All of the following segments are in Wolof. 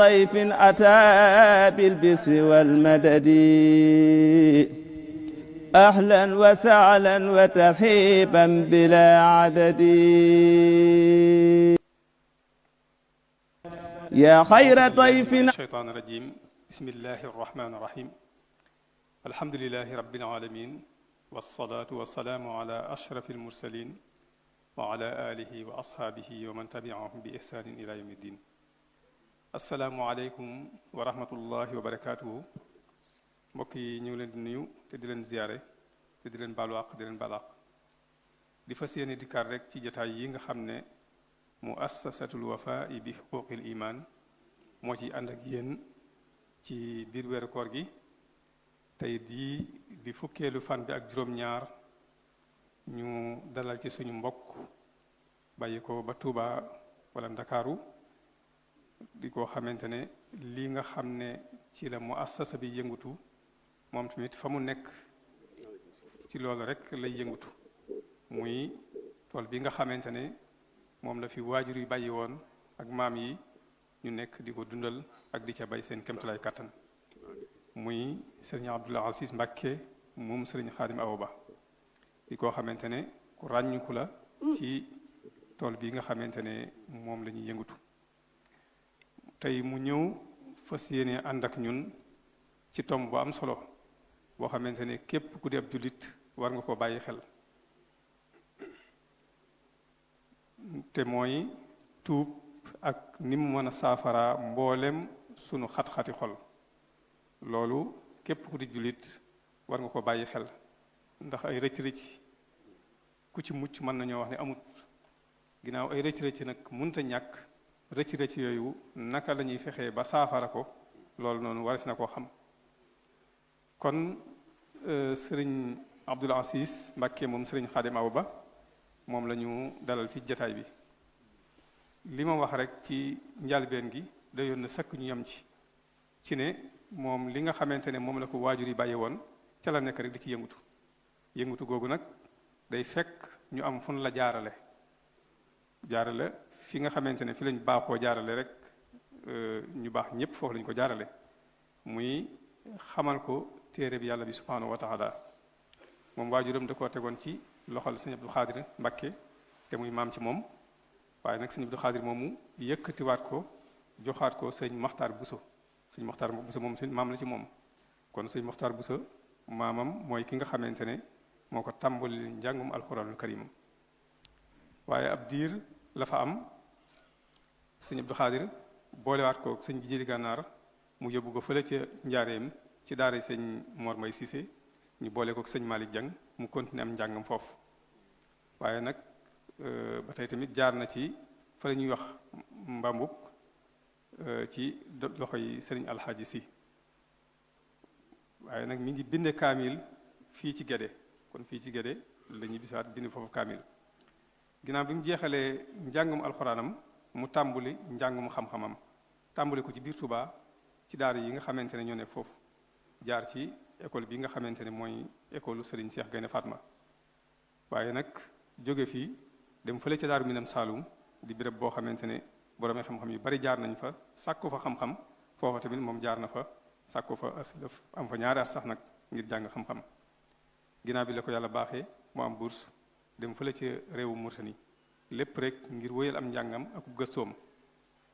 ضيف أتى بالبسر والمدد أهلا وسهلا وترحيبا بلا عدد يا خير ضيف. الشيطان الرجيم بسم الله الرحمن الرحيم الحمد لله رب العالمين والصلاة والسلام على أشرف المرسلين وعلى آله وأصحابه ومن تبعهم بإحسان إلى يوم الدين. السلام عليكم ورحمة الله وبركاته. mbokk yi ñu ngi leen di nuyu te di leen ziyaare te di leen baalu àq di leen baal àq di fas yéene dikkaat rek ci jotaay yi nga xam ne muassasatul wafaa bi xuquqil iman moo ci ànd ak yéen ci biir weeru koor gi tey di fukkeelu fan bi ak juróom-ñaar ñu dalal ci suñu mbokk bàyyi ko ba Touba wala Ndakaaru di ko xamante ne lii nga xam ne ci la muassasa bi yëngutu moom tamit fa mu nekk ci loolu rek lay yëngutu muy tool bi nga xamante ne moom la fi waajur yi bàyyi woon ak maam yi ñu nekk di ko dundal ak di ca bay seen kéemtalaay kàttan muy sëriñ Abdoul Aziz Mbacké moom sëriñ Xaadim Awa Ba di koo xamante ne ku ràññiku la ci tool bi nga xamante ne moom la ñuy yëngutu tey mu ñëw fas yéene ànd ak ñun ci tomb bu am solo boo xamante ne képp ku di ab jullit war nga ko bàyyi xel te mooy tuub ak ni mu mën a saafara mboolem sunu xat-xati xol loolu képp ku di jullit war nga ko bàyyi xel ndax ay rëcc-rëcc ku ci mucc mën nañoo wax ne amut ginnaaw ay rëcc-rëcc nag munta ñàkk rëcc-rëcc yooyu naka la ñuy fexee ba saafara ko loolu noonu waris na koo xam kon sëriñ Abdoul Aziz Mbacké moom sëriñ Xaadim Awa Ba moom la ñu dalal fi jataay bi li ma wax rek ci njalbeen gi dayoon na sëkk ñu yem ci ne moom li nga xamante ne moom la ko waajur yi bàyyi woon ca la nekk rek di ci yëngutu googu nag day fekk ñu am fun la jaarale fi nga xamante ne fi lañ baaxoo jaarale rek ñu baax ñëpp foofu lañ ko jaarale muy xamal ko téere bi yàlla bi subhanahu wa taala moom waajuram da koo tegoon ci loxol sëñ Abdou Khadir Mbacké te muy maam ci moom waaye nag sëñ Abdou Khadir moomu yëkkatiwaat ko joxaat ko sëñ Maxtaar Buso sëñ Maxtaar Buso moom sëñ maam la ci moom kon sëñ Maxtaar Buso maamam mooy ki nga xamante ne moo ko tàmbali njàngum alxuraanul karim waaye ab diir la fa am sëñ Abdou Khadir boolewaat ko sëñ Jili Gànnaar mu yóbbu ko fële ca njaareem ci daara sëñ Mor May Cissé ñu boole ko sëñ Malick Diang mu continuer am njàngam foofu waaye nag ba tey tamit jaar na ci fa la ñuy wax Mbambuk ci loxo yi sëriñ Alxaaji Si waaye nag mi ngi binde kaamil fii ci Gédé kon fii ci Gédé la ñuy bisaat bind foofu kaamil ginnaaw bi mu jeexalee njàngum alxuraanam mu tàmbuli njàngum xam-xamam tàmbuli ko ci biir Touba ci daara yi nga xamante ne ñoo nekk foofu jaar ci école bi nga xamante ne mooy école Serigne Cheikh Gaynde Fatma waaye nag jóge fii dem fële ca Daaru Minam Saalum di béréb boo xamante ne boroomi xam-xam yu bari jaar nañ fa sàkku fa xam-xam foofa tamit moom jaar na fa sàkku fa am fa ñaari at sax nag ngir jàng xam-xam ginnaaw bi la ko yàlla baaxee mu am bourse dem fële ca réewu Mauritanie lépp rek ngir wéyal am njàngam ak gëstoom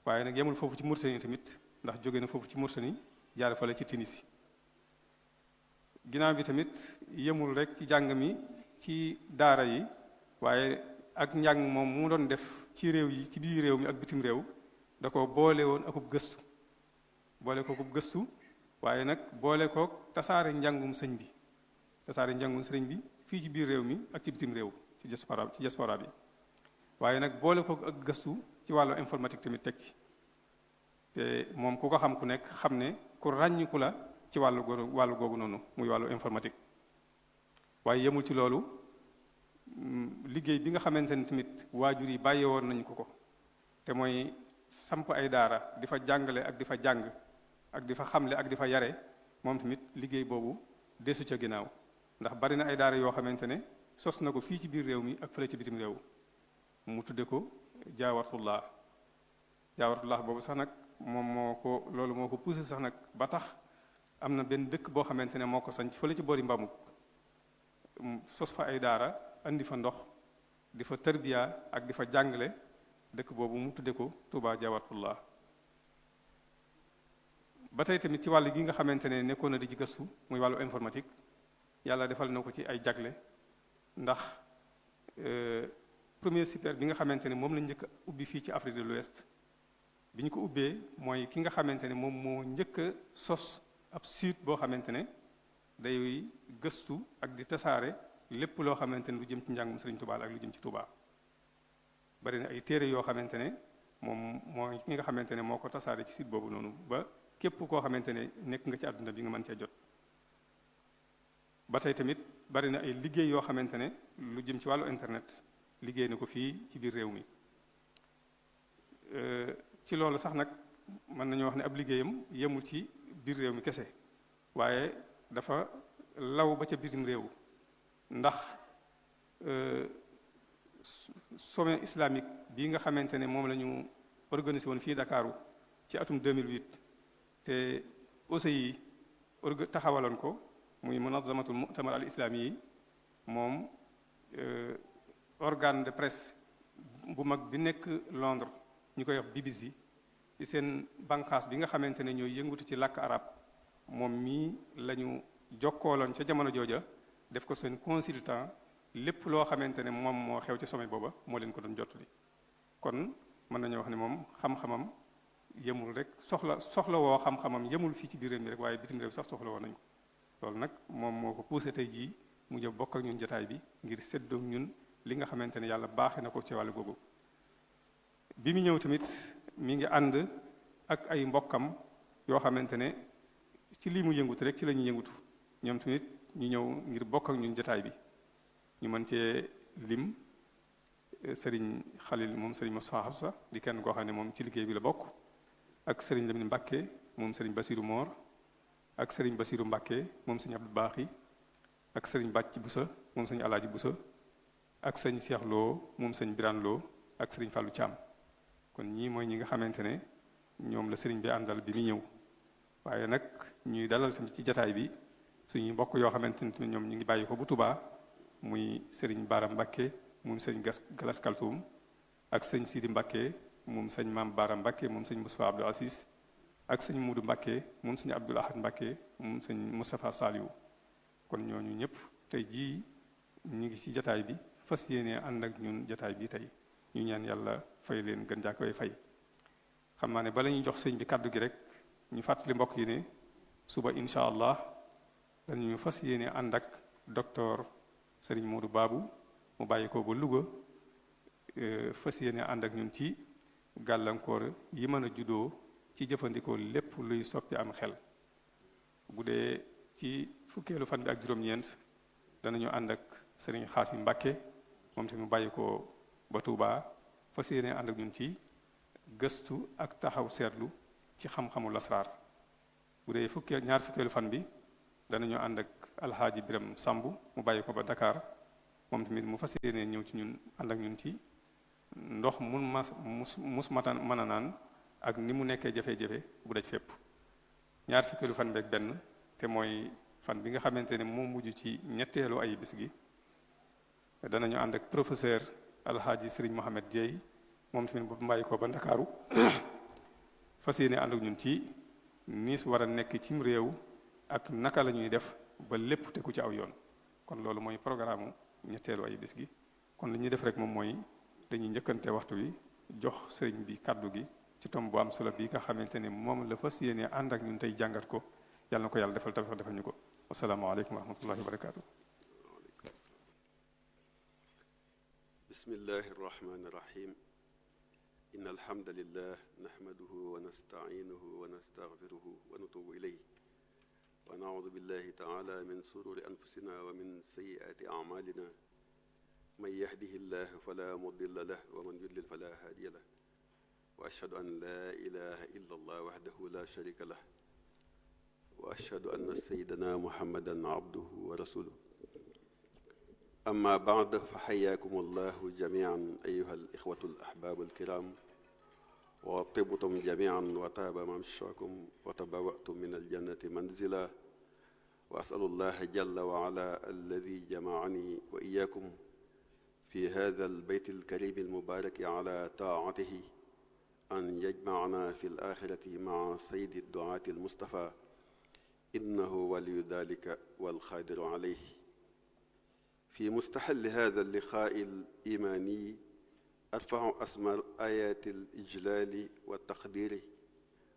waaye nag yemul foofu ci Mauritanie tamit ndax jóge na foofu ci Mauritanie jaar fële ci Tunisie ginnaaw bi tamit yemul rek ci jàng mi ci daara yi waaye ak njàng moom mu doon def ci réew yi ci biir réew mi ak bitim réew da ko boole woon akub gëstu boole ko akub gëstu waaye nag boole ko tasaare njàngum sëñ bi tasaare njàngum sëñ bi fii ci biir réew mi ak ci bitim réew ci diaspora bi waaye nag boole ko ak gëstu ci wàllu informatique tamit teg ci te moom ku ko xam ku nekk xam ne ku ràññiku la ci wàllu googu noonu muy wàllu informatique waaye yemul ci loolu liggéey bi nga xamante ne tamit waajur yi bàyyi woon nañ ko te mooy samp ay daara di fa jàngale ak di fa jàng ak di fa xamle ak di fa yare moom tamit liggéey boobu desu ca ginnaaw ndax bari na ay daara yoo xamante ne sos na ko fii ci biir réew mi ak fële ci bitim réew mu tudde ko jaawartullah boobu sax nag moom moo ko poussé sax nag ba tax am na benn dëkk boo xamante ne moo ko sanc fële ci boori Mbamuk sos fa ay daara andi fa ndox di fa tarbiya ak di fa jàngale dëkk boobu mu tudde ko Touba Jawatullah ba tey tamit ci wàll gi nga xamante ne nekkoon na di ci gëstu muy wàllu informatique yàlla defal na ko ci ay jagle ndax premier super bi nga xamante ne moom la njëkk a ubbi fii ci Afrique de l'Ouest bi ñu ko ubbee mooy ki nga xamante ne moom moo njëkk a sos ab site boo xamante ne day gëstu ak di tasaare lépp loo xamante ne lu jëm ci njàngum Sëriñ Tuubaa ak lu jëm ci Tuubaa bari na ay téere yoo xamante ne moom mooy ki nga xamante ne moo ko tasaare ci site boobu noonu ba képp koo xamante ne nekk nga ci àdduna bi nga mën cee jot ba tey tamit bari na ay liggéey yoo xamante ne lu jëm ci wàllu internet liggéey na ko fii ci biir réew mi ci loolu sax nag mën nañu wax ne ab liggéeyam yemul ci biir réew mi kese waaye dafa law ba ca bitim réew ndax sommet islamique bii nga xamante ne moom la ñu organisé woon fii Dakaaru ci atum 2008 te OCI taxawaloon ko muy munazamatul mu'tamar al islami yi moom organe de presse bu mag bi nekk Londres ñu koy wax BBC ci seen banqaas bi nga xamante ne ñooy yëngutu ci làkk arab moom mii la ñu jokkooloon ca jamono jooja def ko seen consultant lépp loo xamante ne moom moo xew ci sommet booba moo leen ko doon jottali kon mën nañoo wax ne moom xam-xamam yemul rek soxla woo xam-xamam yemul fii ci biir réew mi rek waaye bitim réew sax soxla woo nañ ko loolu nag moom moo ko poussé tey jii mu jëm bokk ak ñun jotaay bi ngir séddoo ñun li nga xamante ne yàlla baaxee na ko ci wàllu googu bi mu ñëw tamit mi ngi ànd ak ay mbokkam yoo xamante ne ci lii mu yëngutu rek ci la ñuy yëngutu ñoom tamit ñu ñëw ngir bokk ak ñun jotaay bi ñu mën cee lim sëriñ Xalil moom sëriñ Moussa Hafsa di kenn koo xam ne moom ci liggéey bi la bokk ak sëriñ Lamine Mbàkke moom sëriñ Basiru Moor ak sëriñ Basiru Mbàkke moom sëriñ Abdou Baaxi ak sëriñ Bàcc Busa moom sëriñ Alaaji Busa ak sëriñ Seex Loo moom sëriñ Biraan Loo ak sëriñ Fàllu Caam kon ñii mooy ñi nga xamante ne ñoom la sëriñ bi àndal bi muy ñëw waaye nag ñuy dalal tamit ci jataay bi suñuy mbokk yoo xamante ne ñoom ñu ngi bàyyi ko bu Tubaa muy sëriñ Baara Mbàkke moom sëriñ Galas Kaltuum ak sëriñ Sidi Mbàkke moom sëriñ Maam Baara Mbàkke moom sëriñ Moustapha Abdou Aziz ak sëriñ Muudu Mbàkke moom sëriñ Abdul Ahad Mbàkke moom sëriñ Moustapha Saliou kon ñooñu ñëpp tey jii ñu ngi ci jataay bi fas yéene ànd ak ñun jataay bi tey ñu ñaan yàlla fay leen gën jaa koy fay xam naa ne bala ñuy jox sëñ bi kàddu gi rek ñu fàttali mbokk yi ne suba incha allah dañu fas yéene ànd ak docteur Serigne Modou Babou mu bàyyi ko ba Louga fas yéene ànd ak ñun ci gàllankoor yi mën a juddoo ci jëfandikoo lépp luy soppi am xel bu dee ci fukkeelu fan bi ak juróom-ñeent danañu ànd ak Serigne Xaasim Mbàkke moom tamit mu bàyyi ko ba Touba fas yéene ànd ak ñun ci gëstu ak taxaw seetlu ci xam-xamu lasraar bu dee ñaar fukkeelu fan bi danañu ànd ak alxaaji Biram Samb mu bàyyi ko ba Dakar moom tamit mu fas yéene ñëw ci ñun ànd ak ñun ci ndox mus matan mën a naan ak ni mu nekkee jafe-jafe bu daj fépp ñaar fukkeelu fan beeg benn te mooy fan bi nga xamante ne moo mujj ci ñetteelu ay bis gi danañu ànd ak professeur alxaaji Serigne Mohamed Dieye moom tamit bu bàyyi ko ba Ndakaaru fas yéene ànd ak ñun ci niis war a nekk cim réew ak naka la ñuy def ba lépp tegu ci aw yoon kon loolu mooy programme ñetteelu ay bis gi kon li ñuy def rek moom mooy dañuy njëkkante waxtu wi jox sëriñ bi kàddu gi ci tomb bu am solo bi nga xamante ne moom la fas yéene ànd ak ñun tey jàngat ko yàlla na ko yàlla defal tawfiq defal ñu ko asalaamaaleykum wa rahmatullahi wa barakaatu. bismillahi irrahmani irrahim in alhamdulillah nahmaduhu wa nasta'inuhu wa nastaghfiruhu wa natubu ilayh wa na'udhu billahi ta'ala min sururi anfusina wa min sayyiati a'malina man yahdihillahu fala mudilla lahu wa man yudlil fala hadiya lahu wa ashhadu an la ilaha illa allah wahdahu la sharika lahu wa ashhadu anna sayyidana muhammadan abduhu wa rasuluhu amma ba'd fa hayyakum allahu jami'an ayyuha al-ikhwatu al-ahbab al-kiram wa tibtum jamian wa taaba mamshaakum wa tabawa'tum min aljannati manzila wa asalu allaha jalla wa ala alladi jamaani wa iyaakum fi hada albayt alkarim almubaraki ala taatihi an yajmacna fi alaxirati maca sayidi duaati almustafa innahu waliyu dalika walqaadiru alayhi في مستحل هذا اللقاء الإيماني أرفع أسمى آيات الإجلال والتقدير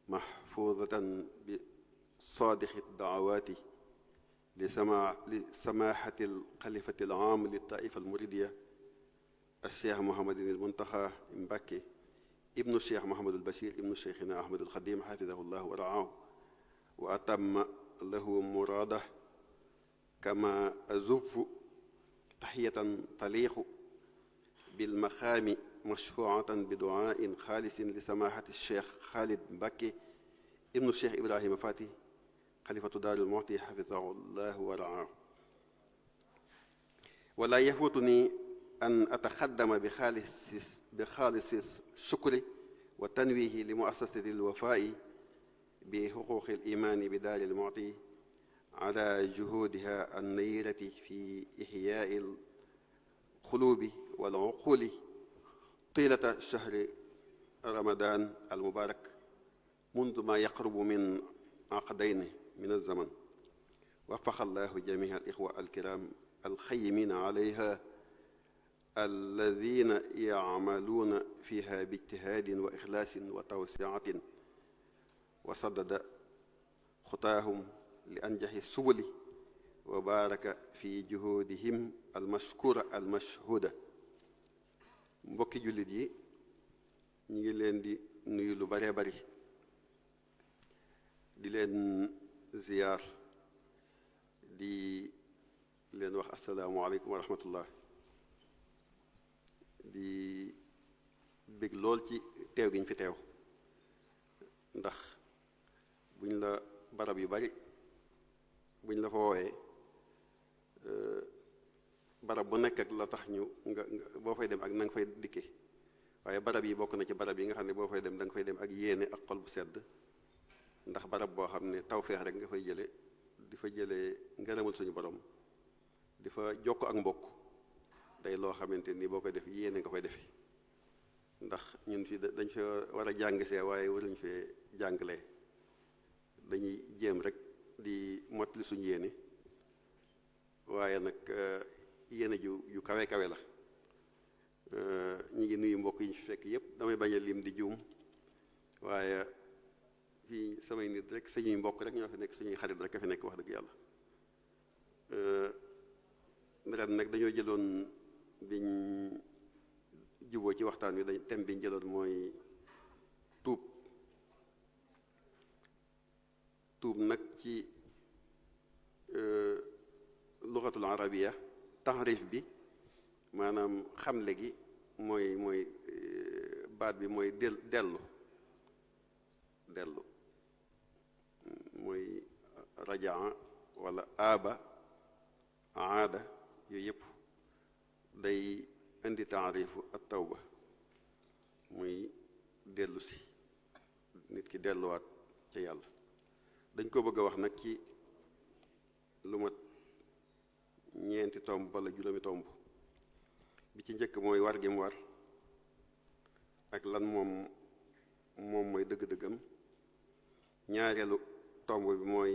محفوظة بصادق الدعوات لسماحة الخليفة العام للطائفة المريدية الشيخ محمد المنتخى مبكي ابن الشيخ محمد البشير ابن شيخنا أحمد الخديم حفظه الله ورعاه وأتم له مراده كما أزف تحية تليق بالمقام مشفوعة بدعاء خالص لسماحة الشيخ خالد مبكي ابن الشيخ إبراهيم فاتي خليفة دار المعطي حفظه الله ورعاه ولا يفوتني أن أتقدم بخالص الشكر والتنويه لمؤسسة الوفاء بحقوق الإيمان بدار المعطي على جهودها النيرة في إحياء القلوب والعقول طيلة شهر رمضان المبارك منذ ما يقرب من عقدين من الزمن وفق الله جميع الإخوة الكرام الخيمين عليها الذين يعملون فيها باجتهاد وإخلاص وتوسعة وسدد خطاهم لأنجح السبل وبارك في juhudihim almashkura almashhuda mbokki jullit yi ñu ngi leen di nuyu lu baree bari di leen ziyaar di leen wax asalaamualeykum wa rahmatullah di bég lool ci teew gi ñu fi teew ndax buñ la barab yu bari buñ la fa woowee barab bu nekk ak la tax ñu nga boo fay dem ak na nga fay dikke waaye barab yi bokk na ci barab yi nga xam ne boo fay dem da nga fay dem ak yéene ak xol bu sedd ndax barab boo xam ne tawfeex rek nga fay jële di fa jëlee ngërëmal suñu borom di fa jokk ak mbokk day loo xamante ni boo koy def yéene nga koy defee ndax ñun fi dañ fi war a jàng see waaye waruñ fee jàngalee dañuy jéem rek di mottali suñu yéene waaye nag yéene ju kawe kawe la ñu ngi nuyu mbokk yi ñu fi fekk yépp damay bañ a lim di juum waaye fii samay nit rek suñuy mbokk rek ñoo fi nekk suñuy xarit rek a fi nekk wax dëgg yàlla ren nag dañoo jëloon biñ juboo ci waxtaan wi dañ thème biñ jëloon mooy tuub nag ci lugatul arabiya taxrif bi maanaam xamle gi mooy baat bi mooy dellu mooy rajaa wala aaba aada yooyu yëpp day indi taarifu at tawba muy dellu si nit ki delluwaat ca yàlla dañ ko bëgg a wax nag ci lu mat ñeenti tomb wala juróomi tomb bi ci njëkk mooy war gi mu war ak lan moom mooy dëgg-dëggam ñaareelu tomb bi mooy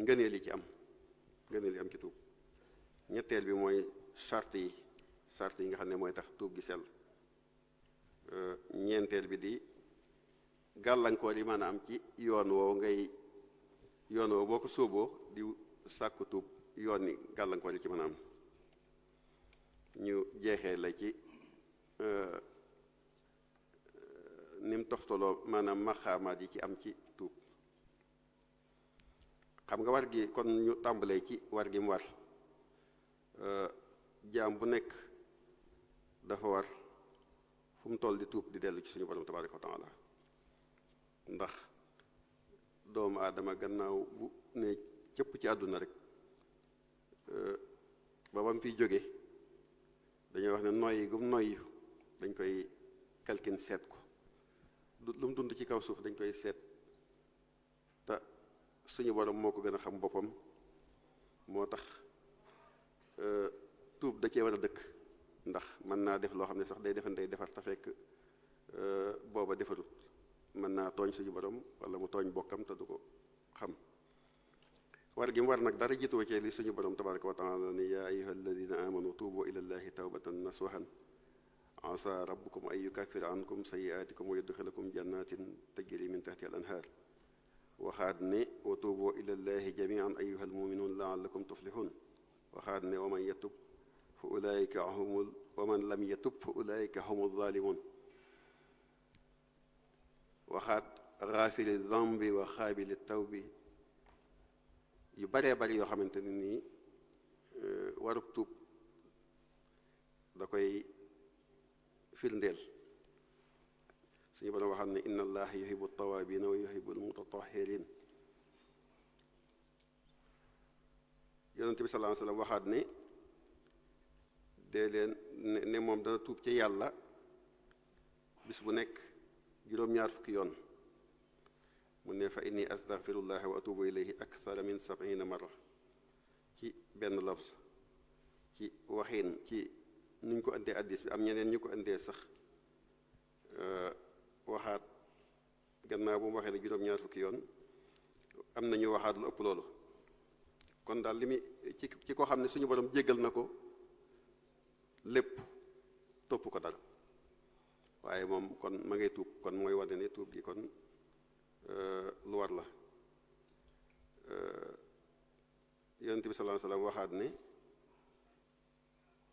ngëneel yi ci am ci tuub ñetteel bi mooy charte yi nga xam ne mooy tax tuub gi sell ñeenteel bi di gàllankoor yi maanaam ci yoon woowu boo ko sóoboo di sàkku tuub yoon ni gàllankoor yi ci mën a am ñu jeexee la ci ni mu toftaloo maanaam maxaamaat yi ci am ci tuub xam nga war gi kon ñu tàmbalee ci war gi mu war jaam bu nekk dafa war fu mu toll di tuub di dellu ci suñu borom tabaaraka wa taala ndax doomu aadama gannaaw bu ne cëpp ci àdduna rek ba mu fiy jóge dañuy wax ne noyyi gum noyyi dañ koy kalkin seet ko lu mu dund ci kaw suuf dañ koy seet te suñu borom moo ko gën a xam boppam moo tax tuub da cee war a dëkk ndax mën naa def loo xam ne sax day defantey defar te fekk booba defarut mën naa tooñ suñu borom wala mu tooñ bokkam te du ko xam war gi mu war nag dara jiituwa ci li suñu borom tabaraka wa taala ni yaa ayyuha alladina amanu tuubu ila llahi tawbatan nasuhan asa rabbukum an yukaffira ankum sayiatikum wa yudxilakum jannatin tajri min tahtiha al anhar waxaat ne wa tuubu ila llahi jamian ayyuha almuminun laallakum tuflihun waxaat ne wa man yatub fa ulaika humul wa man lam yatub fa ulaika humul zalimun waxaat gaafiri dambi wa xaabili tawbi yu baree bari yoo xamante ne nii waruk tuub da koy firndeel suñu borom waxam ne inna allaha yuhibbu tawabina wa yuhibbu almutatahirin yonente bi sallallahu alayhi wasallam waxaat ne dee leen ne moom dana tuub ci yàlla bis bu nekk juróom-ñaar fukki yoon mu ne fa inni astaghfirullah wa atubu ilayhi akthara min 70 marra ci benn lafz ci waxiin ci nuñ ko indee addis bi am ñeneen ñu ko indee sax waxaat gannaaw bu mu waxee ne juróom-ñaar fukki yoon am na ñu waxaat lu ëpp loolu kon daal li muy ci ko xam ne suñu borom jéggal na ko lépp topp ko dara waaye moom kon ma ngay tuub kon mooy wane ne tuub gi kon lu war la yonent bi sallallahu alayhi wasallam waxaat ne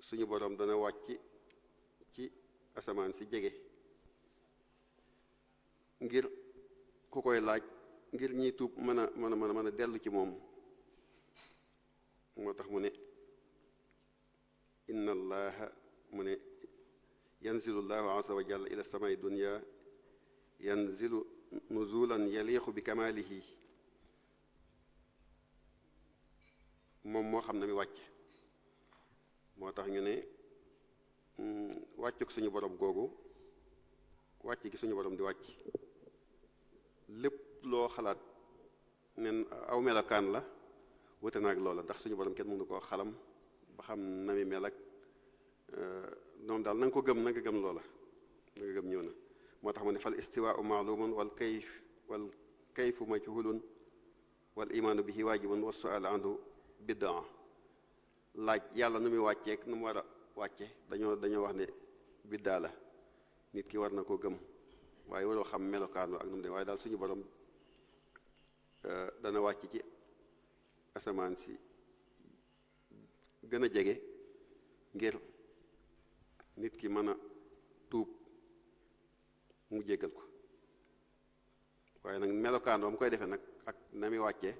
suñu borom dana wàcc ci asamaan si jege ngir ku koy laaj ngir ñiy tuub mën a dellu ci moom moo tax mu ne inna allaha mu ne yanzilu llahu azza wa jalla ila samai dunya yanzilu nuzulan yaliqu bi kamalihi moom moo xam na mi wàcc moo tax ñu ne wàccuk suñu borom googu wàcc gi suñu borom di wàcc lépp loo xalaat nen aw melokaan la wute naag loola ndax suñu borom kenn mënu koo xalam ba xam na mi mel ak noonu daal na nga ko gëm na nga gëm loola na nga gëm ñëw na moo tax mu ne fal istiwaau maalumun wal kayfu majhulun wal imaanu bihi waajibun wa sual anhu biddaa laaj yàlla nu muy wàcceek nu mu war a wàcce dañoo wax ne biddaa la nit ki war na koo gëm waaye waroo xam melokaanu ak nu mu de waaye daal suñu borom dana wàcc ci asamaan si gën a jege ngir nit ki mën a tuub mu jéggal ko waaye nag melokaan ba mu koy defee nag ak na muy wàccee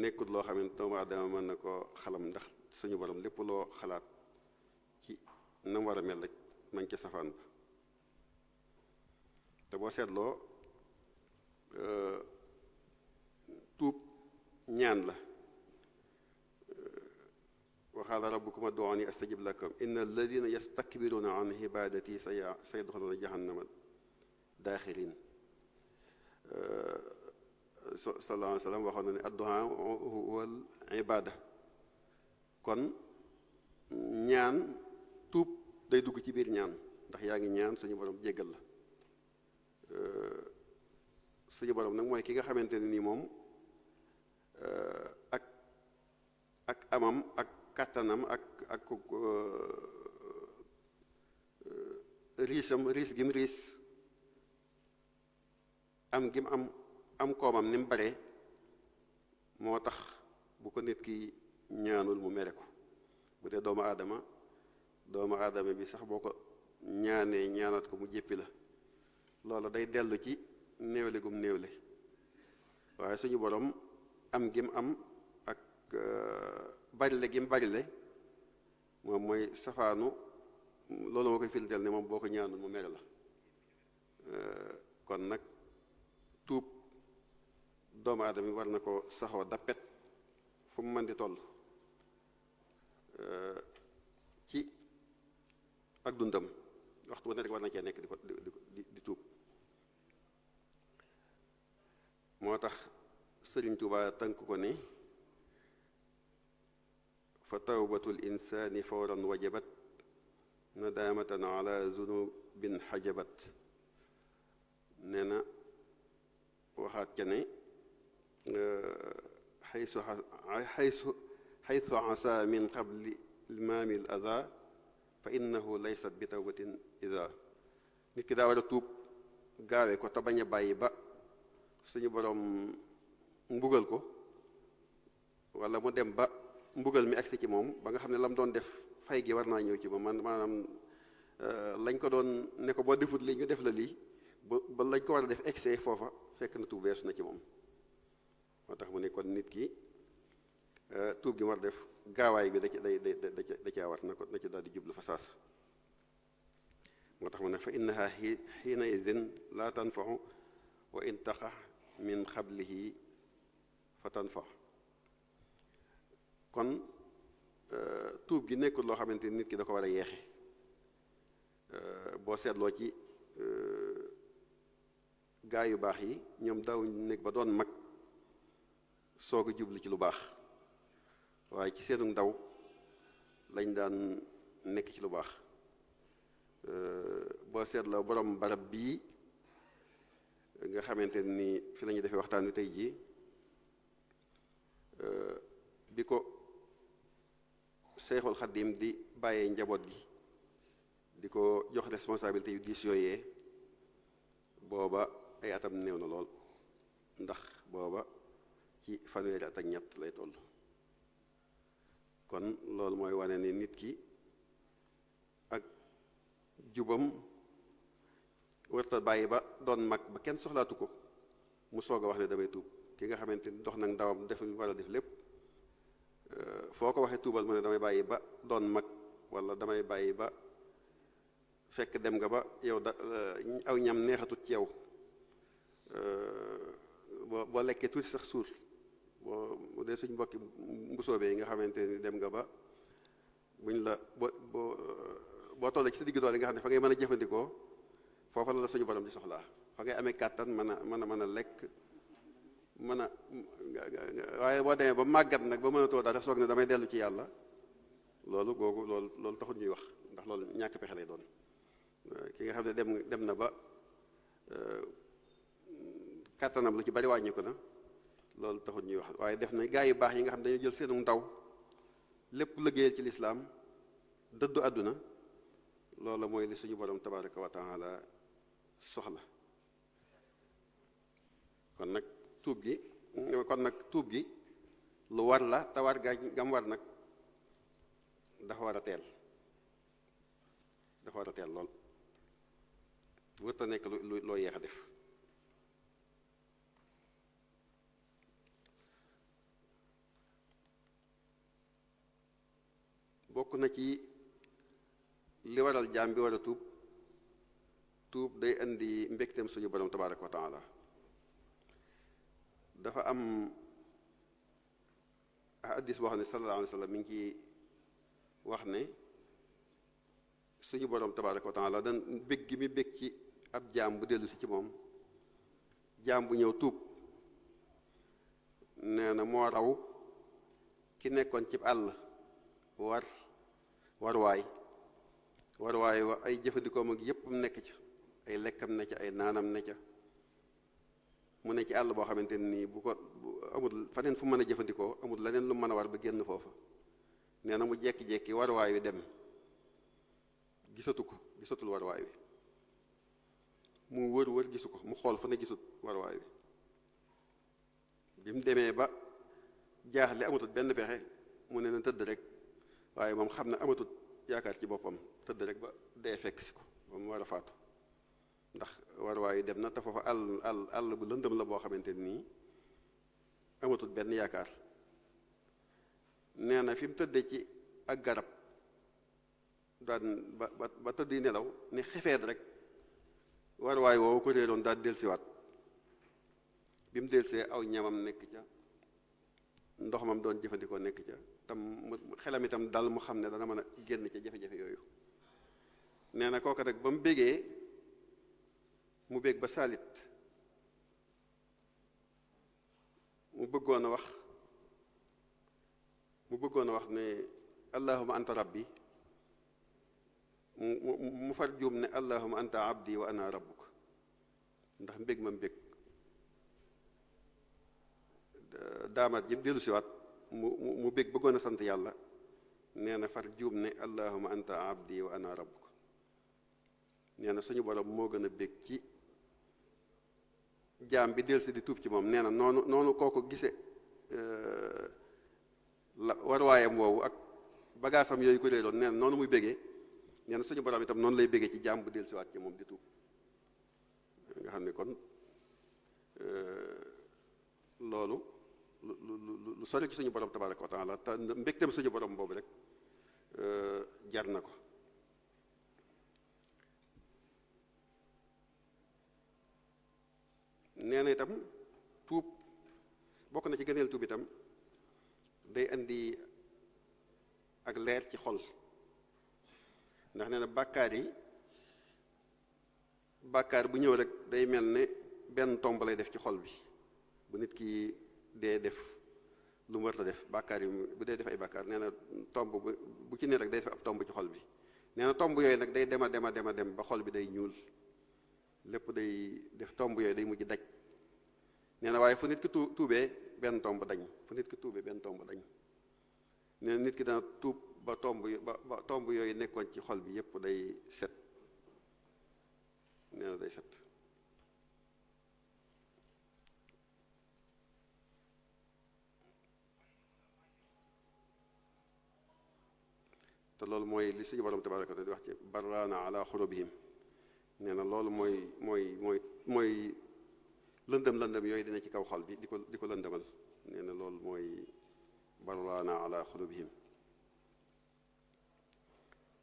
nekkut loo xam ne doomu aadama mën na koo xalam ndax suñu borom lépp loo xalaat ci na mu war a mel rek nañ ca safaan ba te boo seetloo tuub ñaan la wa qaala rabbukum ud'uuni astajib lakum inna alladina yastakbiruna an ibadati sayadxuluna jahannama daaxirin sallallahu alayhi wa sallam waxoon na ne addu'a huwal ibada kon ñaan tuub day dugg ci biir ñaan ndax yaa ngi ñaan suñu borom jéggal la suñu borom nag mooy ki nga xamante ne nii moom ak amam ak kàttanam ak riis gim riis am gim am koomam ni mu bare moo tax bu ko nit ki ñaanul mu mere ko bu dee doomu aadama bi sax boo ko ñaanee ñaanat ko mu jéppi la loola day dellu ci néewle gum néewle waaye suñu borom am gim am ak barile gim barile moom mooy safaanu loolu moo koy firndeel ne moom boo ko ñaanul mu mere la kon nag tuub doomu aadama yi war na ko saxoo dappet fu mu mën di toll ci ak dundam waxtu wu ne rek war na cee nekk di tuub. moo tax Sëriñ Tuubaa tënk ko ni fa tawbatul insaani fawran wajabat nadaamatan ala zunubin xajabat. nee na waxaat ca ne xaysu asa min qabli ilmaami l ada fa innahu laysat bi tawbatin ida. nit ki daa war a tuub gaawe ko te bañ a bàyyi ba suñu boroom mbugal ko wala mu dem ba mbugal mi agsi ci moom ba nga xam ne lam doon def fay gi war naa ñëw ci moom maanaam lañ ko doon ne ko boo defut lii ñu def la lii ba lañ ko war a def excès foofa fekk na tuub weesu na ci moom. moo tax mu ne kon nit ki tuub gi war def gaawaay bi da caa war na ci daal di jublu fa saasa. moo tax mu ne fa innaha xiina idin la tanfaxu wa in taxa min xablihi fa tanfax. kon tuub gi nekkul loo xamante ni nit ki da ko war a yeexe. boo seetloo ci gaa yu baax yi ñoom daaw nekk ba doon mag soog a jublu ci lu baax waaye ci seenu ndaw lañ daan nekk ci lu baax. boo seetloo borom barab bii nga xamante ni fi la ñuy defee waxtaan wi tey jii bi ko Seexul Xaddim di bàyyee njaboot gi di ko jox responsabilité yu diis yooyee booba ay atam néew na lool ndax booba ci fanweeri at ak ñett lay toll. kon loolu mooy wane ni nit ki ak jubam warta bàyyi ba doon mag ba kenn soxlaatu ko mu soog a wax ne damay tuub. ki nga xamante ni dox nag ndawam def lu war a def lépp foo ko waxee tuubal mu ne damay bàyyi ba doon mag wala damay bàyyi ba fekk dem nga ba yow aw ñam neexatut ci yow boo lekkee tuuti sax suur boo dee suñ mbokki mbusóobee yi nga xamante ni dem nga ba buñ la boo tollee ci sa digg doole nga xam ne fa ngay mën a jëfandikoo foofa la suñu borom di soxlaa fa ngay amee kàttan mën a lekk waaye boo demee ba màggat nag ba mënatoo dara soog ne damay dellu ci yàlla loolu taxul ñuy wax ndax loolu ñàkk pexe lay doon. ki nga xam ne dem na ba kàttanam lu ci bari wàññiku na loolu taxul ñuy wax waaye def na gaa yu baax yi nga xam ne dañu jël seenu ndaw lépp liggéeyal ci lislaam dëddu àdduna loolu mooy li suñu borom tabaraka wa taala soxla. kon nag tuub gi lu war la te war gam war nag dafa war a teel lool wërta nekk loo yeex a def. bokk na ci li waral jaam bi war a tuub day indi mbégteem suñu borom tabaraka wa taala. dafa am hadiis boo xam ne sallallahu alayhi wa sallam mi ngi ci wax ne suñu borom tabaraka wa taala dan bég gi mi bég ci ab jaam bu dellu si ci moom jaam bu ñëw tuub nee na moo raw ki nekkoon ci àll warwaay wa ay jëfandikoom ak yépp mu nekk ca ay lekkam ne ca ay naanam ne ca mu ne ci àll boo xamante nii bu amul faneen fu mën a jëfandikoo amul leneen lu mën a war ba génn foofa nee na mu jekki-jekki warwaay wi dem gisatul warwaay wi mu wër gisu ko mu xool fa ne gisut warwaay wi bi mu demee ba jaaxle amatul benn pexe mu ne na tëdd rek waaye moom xam ne amatul yaakaar ci boppam tëdd rek ba dee fekk si ko ba mu war a faatu ndax warwaay dem na te foofa àll bu lëndëm la boo xamante nii amatul benn yaakaar. nee na fi mu tëddee ci ak garab daan ba tëddi nelaw ni xefeet rek warwaay woowu ko réeroon daal dellusiwaat bi mu dellusee aw ñamam nekk ca ndox mam doon jëfandikoo nekk ca tam xelam itam dal mu xam ne dana mën a génn ca jafe-jafe yooyu nee na kooka nag ba mu bégee mu bég ba saalit mu bëggoon a wax ne allahuma anta rabbi mu far juum ne allahuma anta abdi wa ana rabbuk ndax mbég ma mbég daamaat ji dellu siwaat mu bég bëggoon a sant yàlla nee na far juum ne allahuma anta abdi wa ana rabbuk nee na suñu borom moo gën a bég ci jaam bi dellu si di tuub ci moom nee na noonu kooku gise la warwaayam woowu ak bagaasam yooyu ko réeroon nee na noonu muy bégee nee na suñu borom itam noonu lay bégee ci jaam bu dellu siwaat ci moom di tuub nga xam ne kon loolu lu sori ci suñu borom tabaraka wa taala te mbégteem suñu borom boobu rek jar na ko nee na itam tuub bokk na ci gëneel tuub itam day indi ak leer ci xol ndax nee na bàkkaar bu ñëw rek day mel ne benn tomb lay def ci xol bi bu nit ki dee def lu mu war la def bàkkaar yi bu dee def ay bàkkaar nee na tomb bu ci ne rek day def ab tomb ci xol bi nee na tomb yooyu nag day dem ba xol bi day ñuul lépp day def tomb yooyu day mujj daj nee na waaye fu nit ki tuubee benn tomb dañ nee na nit ki dana tuub ba tomb yooyu nekkoon ci xol bi yépp day set nee na day set te loolu mooy li suñu borom tabaraka wa taala di wax ci barraana ala xulubihim nee na loolu mooy lëndëm yooyu dina ci kaw xol bi di ko lëndëmal nee na loolu mooy barraana ala xulubihim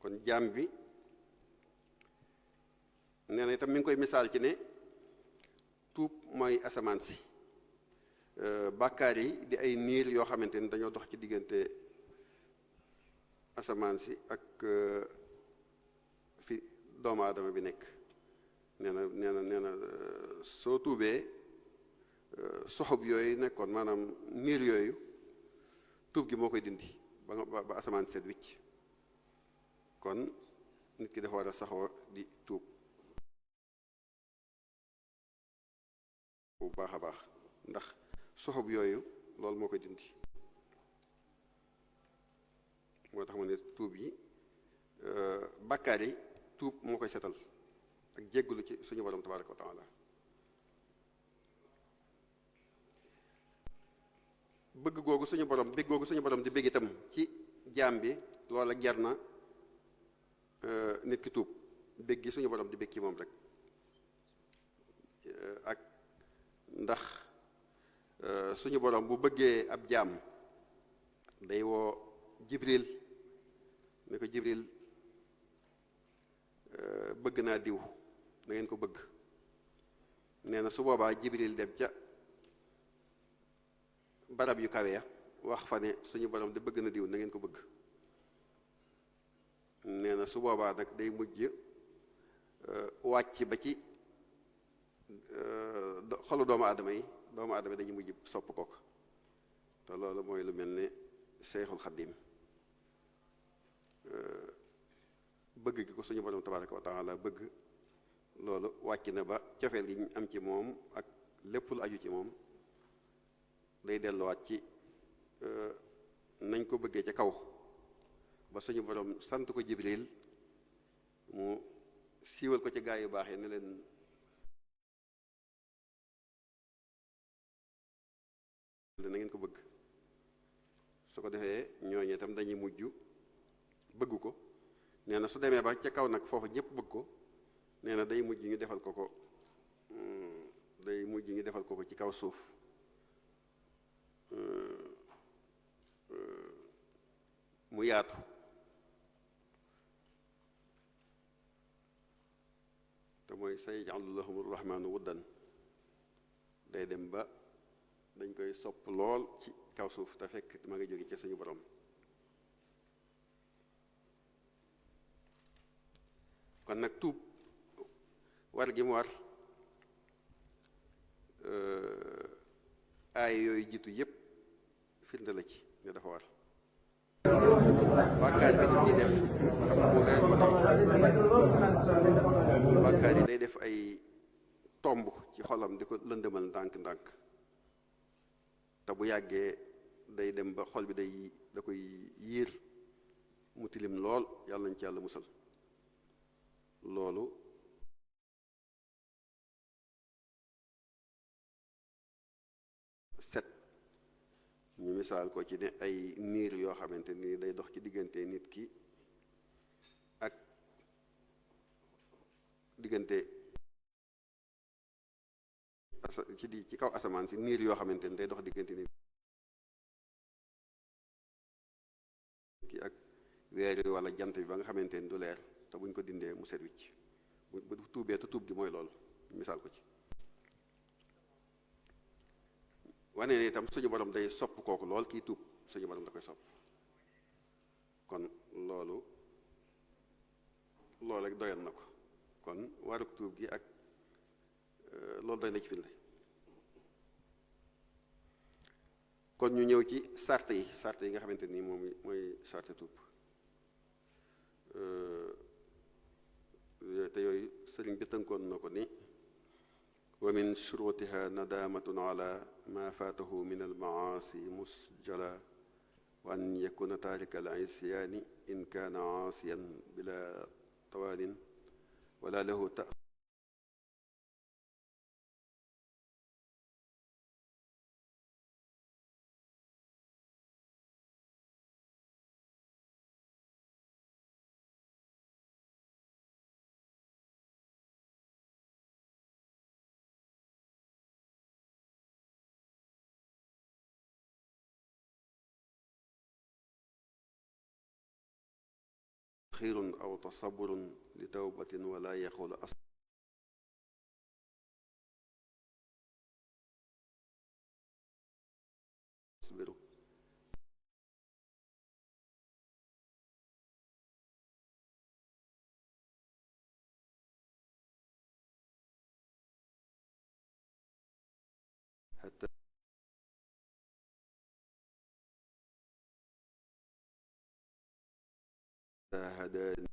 kon jaam bi nee na itam mi ngi koy misaal ci ne tuub mooy asamaan si bàkkaar yi di ay niir yoo xamante ni dañoo dox ci diggante asamaan si ak fi doomu aadama bi nekk nee na soo tuubee soxob yooyu nekkoon maanaam niir yooyu tuub gi moo koy dindi ba asamaan seet wicc kon nit ki dafa war a saxoo di tuub bu baax a baax ndax soxob yooyu loolu moo koy dindi moo tax mu ne tuub yi bàkkaar yi tuub moo koy setal ak jéggulu ci suñu borom tabaraka wa taala bëgg googu suñu borom di bëgg itam ci jaam bi loola jar na nit ki tuub bëgg gi suñu borom di bëgg ci moom rek ak ndax suñu borom bu bëggee ab jaam day woo Jibril ne ko Jibril bëgg naa diw na ngeen ko bëgg nee na su boobaa Jibril dem ca barab yu kawe ya wax fa ne suñu borom de bëgg na diw na ngeen ko bëgg nee na su boobaa nag day mujj wàcc ba ci xolu doomu aadama yi dañuy mujj sopp kook te loolu mooy lu mel ne Cheikhul Xadim bëgg gi ko suñu borom tabaraka wa taala bëgg loolu wàcc na ba cofeel gi ñu am ci moom ak lépp lu aju ci moom day delluwaat ci nañ ko bëggee ca kaw ba suñu borom sant ko Jibril mu siiwal ko ci gaa yu baax yi ne leen na ngeen ko bëgg su ko defee ñooñu itam dañuy mujj bëgg ko nee na su demee ba ca kaw nag foofu ñëpp bëgg ko nee na day mujj ñu defal ko ko ci kaw suuf mu yaatu te mooy sayaj'alu lahum rahmaanu wuddan day dem ba dañ koy sopp lool ci kaw suuf te fekk ma nga jóge ci suñu borom kon kon nag tuub war gi mu war aay yooyu jiitu yépp firnde la ci ne dafa war bàkkaar bi nit ñi def mu leer ko ne bàkkaar yi day def ay tomb ci xolam di ko lëndëmal ndànk-ndànk te bu yàggee day dem ba xol bi da koy yiir mu tilim lool yàlla nañ ci yàlla musal loolu set ñu misaal ko ci ne ay niir yoo xamante ni day dox ci diggante nit ki ak diggante ci kaw asamaan si niir yoo xamante ni day dox diggante nit ki ak weer yi wala jant bi ba nga xamante ni du leer te buñ ko dindee mu set wicc bu tuubee te tuub gi mooy loolu misaal ko ci wane ne itam suñu borom day sopp kooku lool kii tuub suñu borom da koy sopp kon loolu rek doyal na ko kon waruk tuub gi ak loolu doy na ci firnde kon ñu ñëw ci sart yi nga xamante ni moom mooy sarte tuub te yooyu sëriñ bi tënkoon na ko ni wa min shurutiha nadamatun ala ma faatahu min almaasi musjala wa an yakuna taarika al isyaani in kaana aasiyan bila tawaanin wala lahu taxiirun aw tasaburun li tawbatin wala yaxul asbiru hatta هداني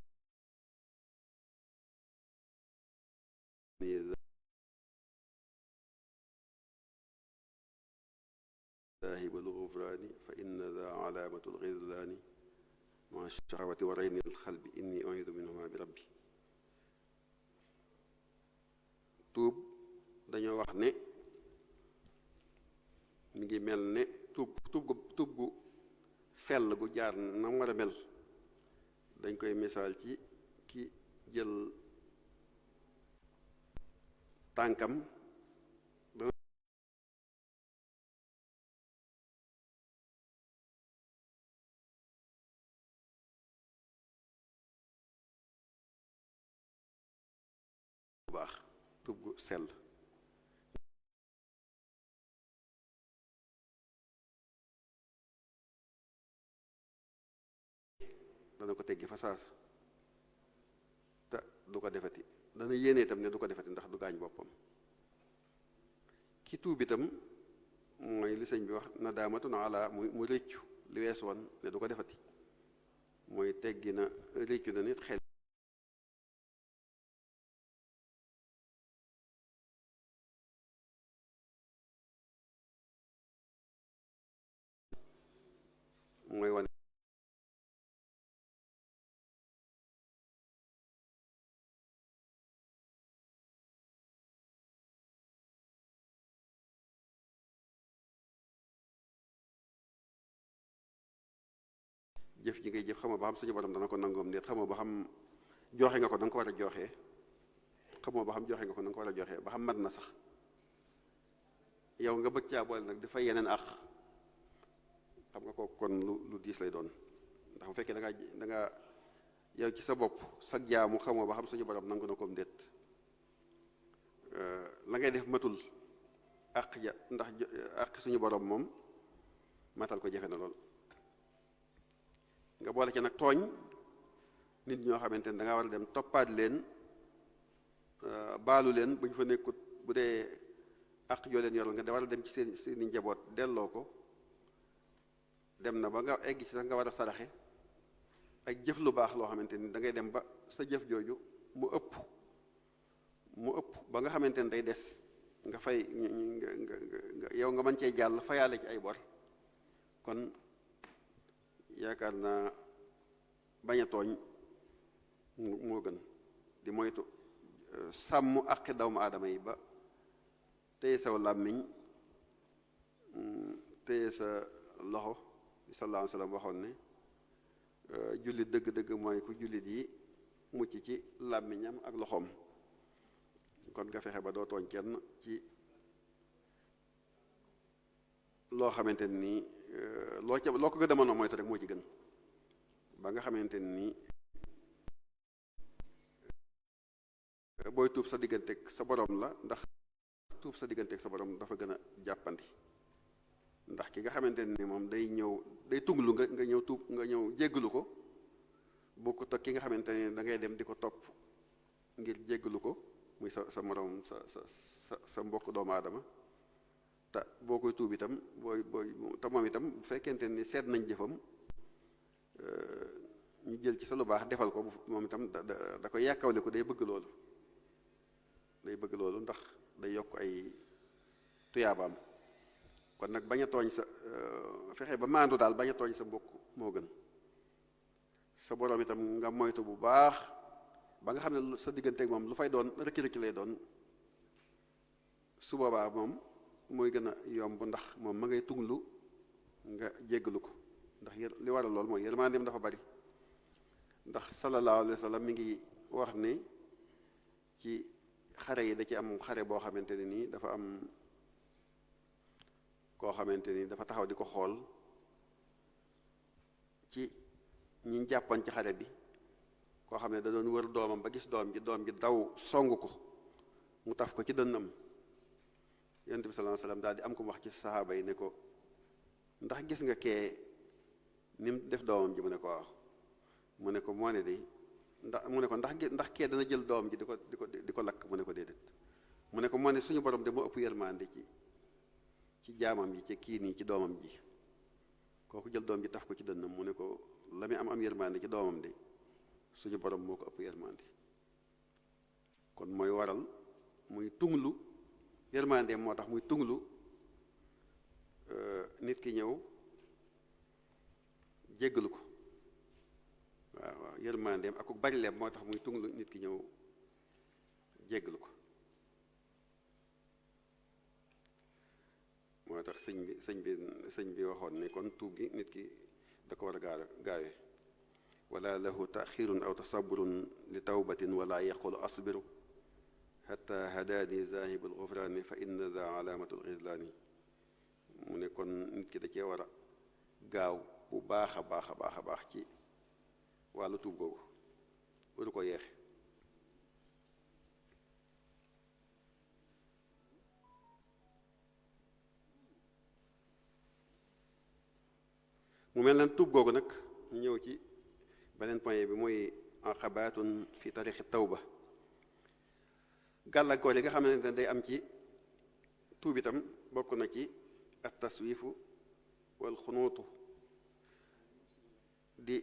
ذاهب الغفران فإن ذا علامة الغذلان مع الشهوة ورين القلب إني أعيذ منهما بربي tuub dañoo wax ne mi ngi mel ne tuub gu sell gu jaar na mu war a mel dañ koy misaal ci ki jël tànkam bu baax tuub gu sell dana ko teggi fa saasa te du ko defati dana yéene itam ne du ko defati ndax du gaañ boppam ki tuub itam mooy li sëñ bi wax nadaamatun ala mu rëccu li wees woon ne du ko defati mooy teggi na rëccu na nit xel mooy wane jëf ji ngay jëf xamoo ba xam suñu borom dana ko nangoom nit xamoo ba xam joxe nga ko da nga ko war a joxe xamoo ba xam joxe nga ko da nga ko war a joxe ba xam mat na sax yow nga bëgg caa boole nag dafay yeneen àq xam nga kooku kon lu diis lay doon ndax bu fekkee da nga yow ci sa bopp sa jaamu xamoo ba xam suñu borom nangu na koom déet la ngay def matul àq ja ndax àq suñu borom moom matal ko jafe na lool nga boole ci nag tooñ nit ñoo xamante ne da nga war a dem toppaat leen baalu leen bu ñu fa nekkut, bu dee ak joo leen yoral nga da war a dem ci seeni njaboot delloo ko. dem na ba nga egg ci sax nga war a saraxe ak jëf lu baax loo xamante ni da ngay dem ba sa jëf jooju mu ëpp ba nga xamante ni day des nga fay yow nga mën cee jàll fayaale ci ay bor. kon yaakaar naa bañ a tooñ moo gën di moytu sàmm aqi doomu aadama yi ba téye saw làmmiñ téye sa loxo. sallallahu alayhi wa sallam waxoon ne jullit dëgg-dëgg mooy ku jullit yi mucc ci làmmiñam ak loxoom. kon nga fexe ba doo tooñ kenn ci loo xamante ni loo ko gën a mën a moytu rek moo ci gën ba nga xamante ni booy tuub sa digganteeg sa borom la, ndax tuub sa digganteeg sa borom dafa gën a jàppandi. ndax ki nga xamante ni moom day tunglu nga ñëw tuub nga ñëw jéggalu ko bokkut ak ki nga xamante ni da ngay dem di ko topp ngir jéggalu ko muy sa moroom sa mbokk doomu aadama. te boo koy tuub itam te moom itam bu fekkente ni seet nañ jëfam ñu jël ci sa lu baax defal ko moom itam da koy yàkkawle ko day bëgg loolu ndax day yokk ay tuyaabaam. kon nag bañ a tooñ sa fexe ba maandu daal bañ a tooñ sa mbokk moo gën. sa boroom itam nga moytu bu baax ba nga xam ne sa digganteeg moom lu fay doon rëkki-rëkki lay doon. su boobaa moom mooy gën a yomb ndax moom ma ngay tunglu nga jéggalu ko, ndax li waral lool mooy yërmandeem dafa bari. ndax sallallahu alayhi wa sallam mi ngi wax ni ci xare yi da ci am xare boo xamante ne nii dafa am koo xamante ni dafa taxaw di ko xool ci ñi jàppoon ci xare bi, koo xam ne da doon wër doomam ba gis doom ji daw song ko mu taf ko ci dënnam. Yonent bi sallallahu alayhi wasallam daal di am ko mu wax ci saxaaba yi ne ko ndax gis nga kee ni mu def doomam ji mu ne ko waaw mu ne ko moo ne de ndax kee dana jël doom ji di ko lakk mu ne ko déedéet mu ne ko moo ne suñu borom de moo ëpp yërmande ci jaamam ji ci kii nii ci doomam ji. kooku jël doom ji taf ko ci dënnam mu ne ko la muy am yërmande ci doomam de suñu borom moo ko ëpp yërmande. kon mooy waral muy tunglu yërmandeem moo tax muy tunglu nit ki ñëw jéggalu ko. waaw yërmandeem ak ku bari leem moo tax muy tunglu nit ki ñëw jéggalu ko. moo tax sëñ bi waxoon ni kon tuub gi nit ki da ko war a gaawe wala lahu taxirun aw tasaburun li tawbatin wala yaqulu asbiru xata hadaani zahibu lgufraani fa inna za alaamatul xislaani. mu ne kon nit ki da cee war a gaaw bu baax a baax a baax a baax ci wàllu tuub googu waru ko yeexe. mu mel na tuub googu nag ñu ñëw ci beneen point bi mooy aqabaatun fi tarixi tawba. gàllankoor yi nga xamante ne day am ci tuub itam bokk na ci at taswiifu wal xunuutu, di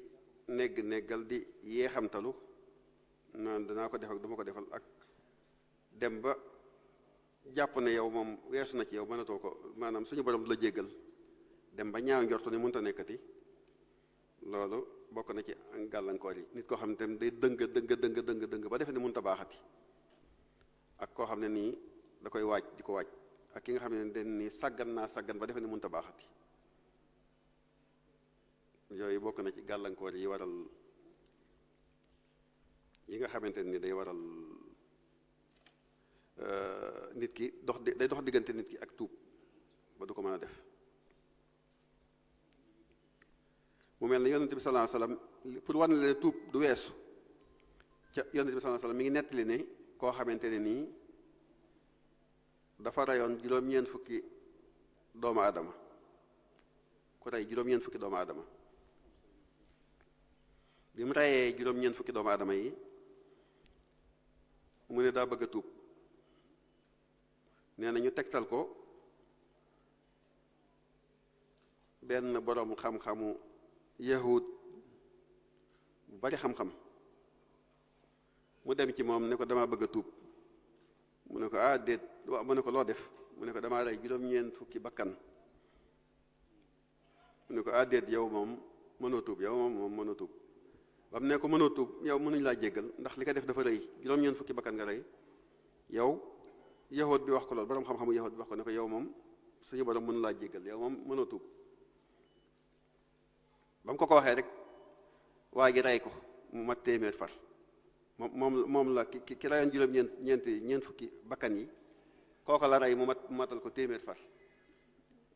neggal di yeexamtalu naan danaa ko def ak du ma ko defal, ak dem ba jàpp ne yow moom weesu na ci yow mënatoo ko, maanaam suñu borom du la jéggal, dem ba ñaaw njortu ne mënta nekkati. loolu bokk na ci gàllankoor yi. nit koo xam ne tamit day dëng ba defe ne mënta baaxati, ak koo xam ne nii da koy waaj di ko waaj, ak ki nga xam ne den nii sàggan ba defe ne mënta baaxati. yooyu bokk na ci gàllankoor yi waral yi nga xamante ni day waral nit ki day dox diggante nit ki ak tuub ba du ko mën a def. mu mel ne yonent bi sallallahu alayhi wasallam pour war na leen tuub du weesu ca yonent bi sallallahu alayhi wasallam mi ngi nettali ne koo xamante ne nii dafa reyoon juróom-ñeent fukki doomu aadama, ku rey juróom-ñeent fukki doomu aadama. bi mu reyee juróom-ñeent fukki doomu aadama yi mu ne daa bëgg a tuub nee na ñu tegtal ko benn boroom xam-xamu yahud bu bari xam-xam mu dem ci moom ne ko dama bëgg a tuub mu ne ko ah déet waaw mu ne ko loo def mu ne ko damaa rey juróom-ñeent fukki bakkan mu ne ko ah déet yow moom mënoo tuub yow moom mënoo tuub ba mu ne ko mënoo tuub yow mënuñu laa jéggal ndax li ko def dafa rëy juróom-ñeent fukki bakkan nga rey yow yahud bi wax ko loolu boroom xam-xamu yahud bi wax ko ne ko yow moom suñu borom mënu laa jéggal yow moom mënoo tuub ba mu ko waxee rek waa gi rey ko mu mat téeméer far moom la ki rayoon juróom-ñeent fukki bakkan yi kooka la rey mu matal ko téeméer far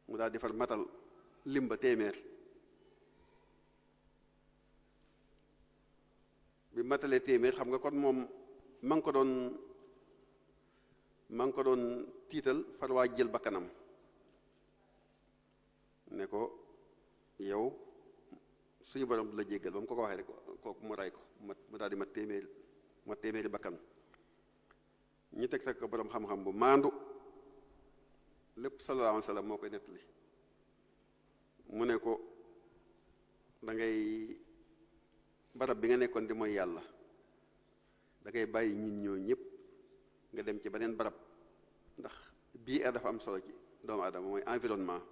mu daal di far matal limba téeméer bi matalee téeméer xam nga kon moom ma ngi ko doon tiital far waa jël bakkanam ne ko yow suñu borom du la jéggal ba mu ko waxee rek kooku mu rey ko mu daal di mat téeméeri bakkan ñu teg ko borom xam-xam bu maandu lépp sallallahu alayhi wa sallam moo koy nettali mu ne ko da ngay barab bi nga nekkoon di mooy yàlla da ngay bàyyi ñun ñoo ñëpp nga dem ci beneen barab ndax bii dafa am solo ci doomu aadama mooy environnement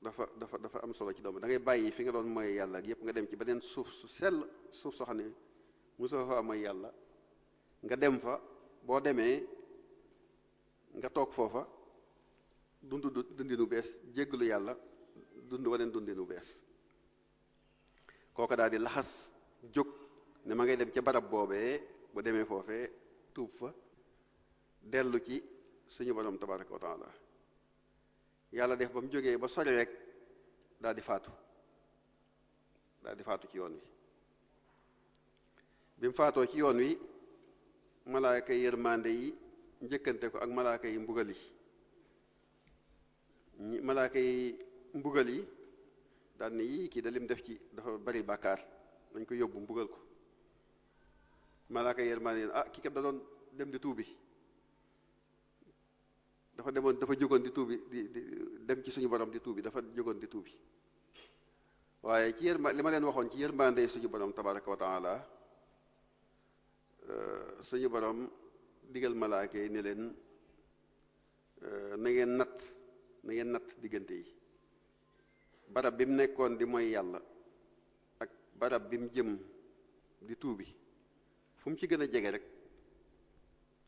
dafa am solo ci doomu da ngay bàyyi fi nga doon mooy yàlla ak yëpp nga dem ci beneen suuf su sell suuf soo xam ne mosoo fa mooy yàlla nga dem fa boo demee nga toog foofa dundinu bees jéggalu yàlla dund waneen dundinu bees kooka daal di laxas jóg ne ma ngay dem ca barab boobee bu demee foofee tuub fa dellu ci suñu borom tabaraka wa taala yàlla def ba mu jógee ba sori rek daal di faatu ci yoon wi bi mu faatoo ci yoon wi malaaka yi yërmande yi njëkkante ko ak malaaka yi mbugal yi malaaka yi mbugal yi daal ne yii kii da lim def ci dafa bari bàkkaar nañ ko yóbbu mbugal ko malaaka yi yërmande yi ah kii kat da doon dem di tuubi dafa jógoon di tuubi di dem ci suñu borom di tuubi dafa jógoon di tuubi waaye ci li ma leen waxoon ci yërmande suñu borom tabaraka wa taala suñu borom digal malaaka yi ne leen na ngeen natt diggante yi barab bi mu nekkoon di mooy yàlla ak barab bi mu jëm di tuubi fu mu ci gën a jege rek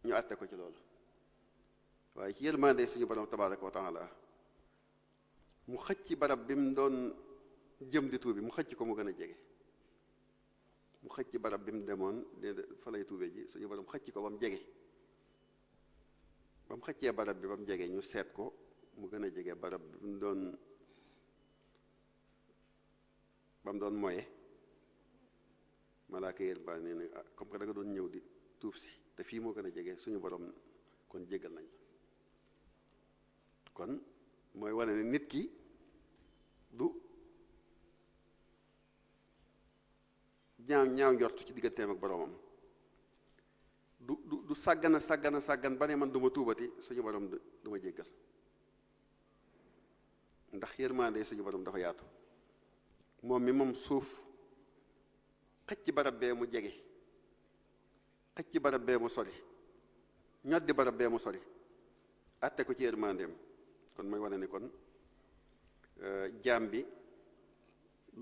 ñu àtte ko ci loolu waaye ci yërmande suñu borom tabaraka wa taala mu xëcc barab bi mu doon jëm di tuubi mu xëcc ko mu gën a jege mu xëcc barab bi mu demoon ne fa lay tuube ji suñu borom xëcc ko ba mu jege ba mu xëccee barab bi ba mu jege ñu seet ko mu gën a jege barab bi mu doon ba mu doon moye malaaka yéen ba nee na ah comme que da nga doon ñëw di tuub si te fii moo gën a jege suñu borom kon jéggal nañ kon mooy wane ne nit ki du ñaaw njort ci digganteem ak boromam du sàggan ba ne man du ma tuubati suñu borom du ma jéggal ndax yërmande suñu borom dafa yaatu moom mi moom suuf xëcc barab bee mu jege xëcc barab bee mu sori ñoddi barab bee mu sori atte ko ci yërmandeem kon mooy wane ne kon jaam bi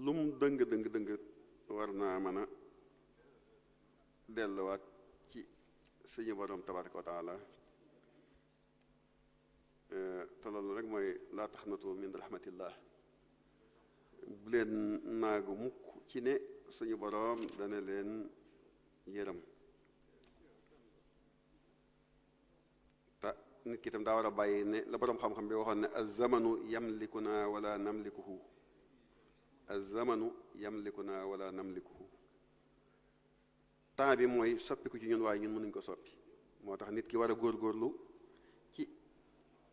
lu mu dëng war naa mën a delluwaat ci suñu borom tabaraka wa taala te loolu rek mooy laa taxnatu min rahmatillah bu leen naagu mukk ci ne suñu borom dana leen yërëm te nit ki itam daa war a bàyyi ne la borom xam-xam bi waxoon ne az-zamanu yamlikuna wala namlikuhu az-zamanu yamlikuna wala namlikuhu temps bi mooy soppiku ci ñun waaye ñun mënuñ ko soppi moo tax nit ki war a góorgóorlu ci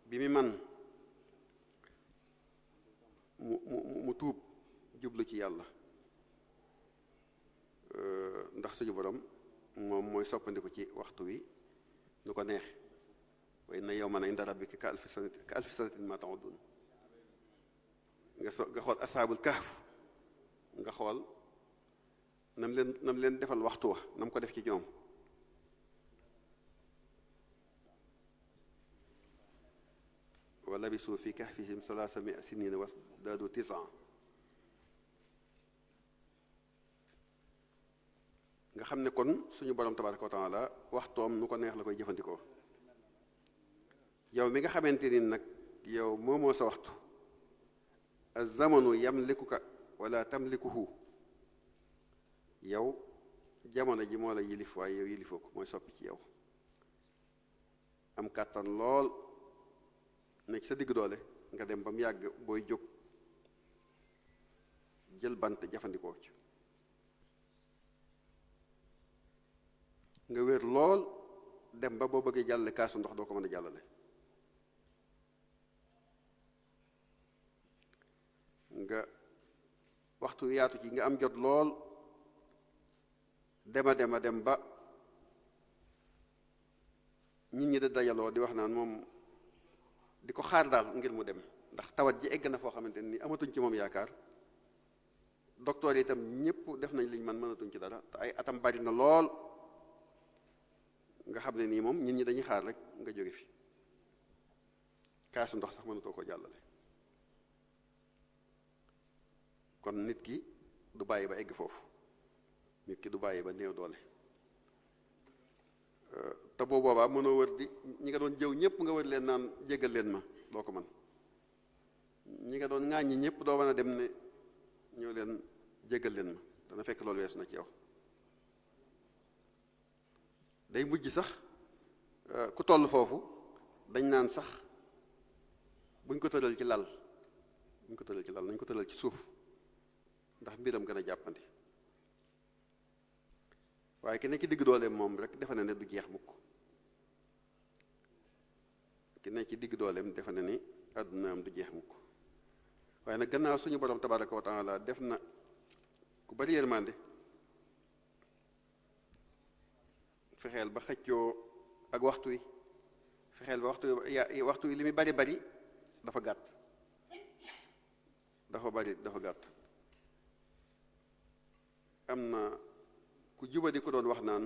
bi mi man mu tuub jublu ci yàlla ndax suñu borom moom mooy soppandiku ci waxtu wi nu ko neex wa inna yawman inda rabbika ka alfi sanatin ma ta'udun nga xool asaabul kahf nga xool nam leen defal waxtu wa nam ko def ci ñoom wa labisu fi kahfihim salaasa mi'a sinina wasdaadu tis'a nga xam ne kon suñu borom tabaraka wa taala waxtoom nu ko neex la koy jëfandikoo yow mi nga xamante ni nag yow moomoo sa waxtu az-zamanu yamlikuka wala tamlikuhu yow jamono ji moo la yilif waaye yow yilifoo ko mooy soppi ci yow am kàttan lool nekk sa digg doole nga dem ba mu yàgg booy jóg jël bant jëfandikoo ci nga wér lool dem ba boo bëggee jàllale kaasu ndox doo ko mën a jàllale nga waxtu yaatu ci nga am jot lool dem ba nit ñi da dajaloo di wax naan moom di ko xaar daal ngir mu dem ndax tawat ji egg na foo xamante ni amatuñ ci moom yaakaar docteur yi itam ñëpp def nañ liñ man mënatuñ ci dara te ay atam bari na lool nga xam ne nii moom nit ñi dañuy xaar rek nga jóge fi kaasu ndox sax mënatoo ko jàllale kon nit ki du bàyyi ba egg foofu nit ki du bàyyi ba néew doole te boo boobaa mënoo wër di ñi nga doon jëw ñëpp nga wër leen naan jéggal leen ma doo ko man ñi nga doon ŋàññi ñëpp doo mën a dem ne ñëw leen jéggal leen ma dana fekk loolu weesu na ci yow day mujj sax ku toll foofu dañ naan sax buñ ko tëral ci lal nañ ko tëral ci suuf ndax mbiram gën a jàppandi waaye ki ne ci digg dooleem moom rek defe na ne du jeex mukk ki ne ci digg dooleem defe na ni àddunaam du jeex mukk waaye nag gannaaw suñu borom tabaraka wa taala def na ku bari yërmande fexeel ba xëccoo ak waxtu wi fexeel ba waxtu wi li muy bari dafa gàtt dafa gàtt am na ku jubadi ko doon wax naan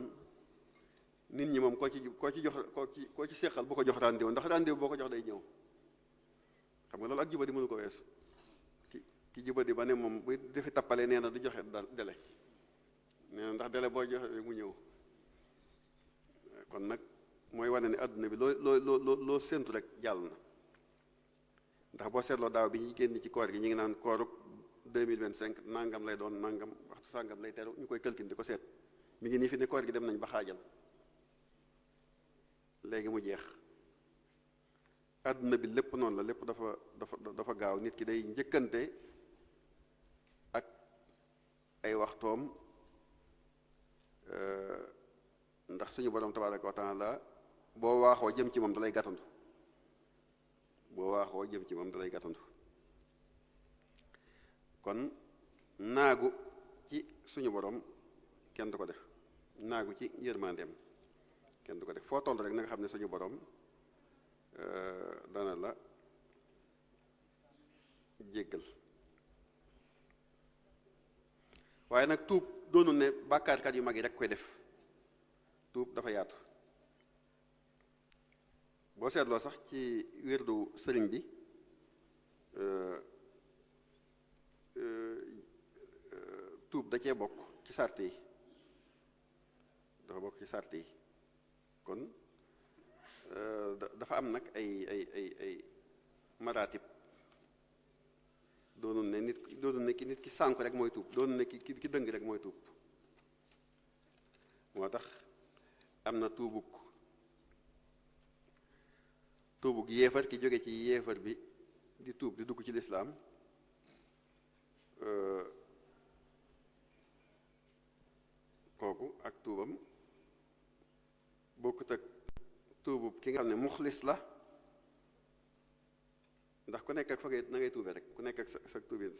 nit ñi moom koo ci seqal bu ko jox rendez-vous ndax rendez-vous boo ko jox day ñëw xam nga loolu ak jubadi mënu ko weesu ki jubadi ba ne moom bu defi tappale nee na du joxe délai nee na ndax délai boo joxe mu ñëw kon nag mooy wane ne àdduna bi loo séntu rek jàll na ndax boo seetloo daaw bi ñu génn ci koor gi ñu ngi naan kooruk 2025 nangam lay doon nangam waxtu sàngam lay teru ñu koy këlkin di ko seet mi ngi nii fi ne koor gi dem nañ ba xaajal léegi mu jeex àdduna bi lépp noonu la lépp dafa gaaw nit ki day njëkkante ak ay waxtoom ndax suñu borom tabaraka wa taala boo waaxoo jëm ci moom dalay gàttandu kon naagu ci suñu borom kenn du ko def naagu ci yërmandeem kenn du ko def foo toll rek na nga xam ne suñu borom dana la jéggal waaye nag tuub doonul ne bàkkaarkat yu mag yi rek koy def tuub dafa yaatu boo seetloo sax ci wirdu sëriñ bi tuub da cee bokk ci sart yi dafa bokk ci sart yi kon dafa am nag ay maratib doonul ne nit ki sànku rek mooy tuub doonul ne ki dëng rek mooy tuub moo tax am na tuubug yéefar ki jóge ci yéefar bi di tuub di dugg ci lislaam kooku ak tuubam bokkut ak tuubub ki nga xam ne muxlis la ndax ku nekk ak fa na ngay tuube rek ku nekk ak sa tuubin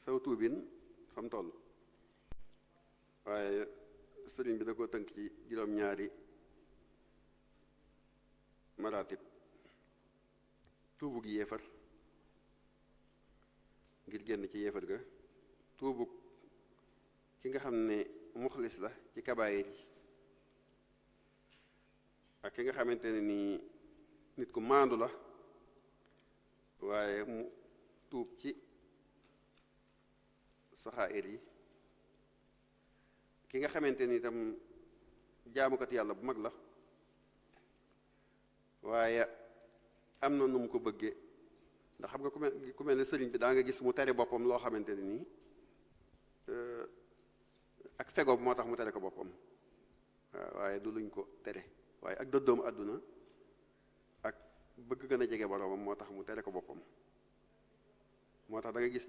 sa tuubin fa mu toll waaye sëriñ bi da ko tënk ci juróom-ñaari maratib. tuubug yéefar ngir génn ci yéefar ga, tuubug ki nga xam ne muxlis la ci kabaayir yi, ak ki nga xamante ne nii nit ku maandu la waaye mu tuub ci saxaa'ir yi, ki nga xamante ni itam jaamukat yàlla bu mag la waaye am na nu mu ko bëggee, ndax xam nga ku mel ne sëriñ bi daa nga gis mu tere boppam loo xamante ne nii ak fegoom moo tax mu tere ko boppam, waaye du luñ ko tere, waaye ak dëddoom àdduna ak bëgg gën a jege boroomam moo tax mu tere ko boppam. moo tax da nga gis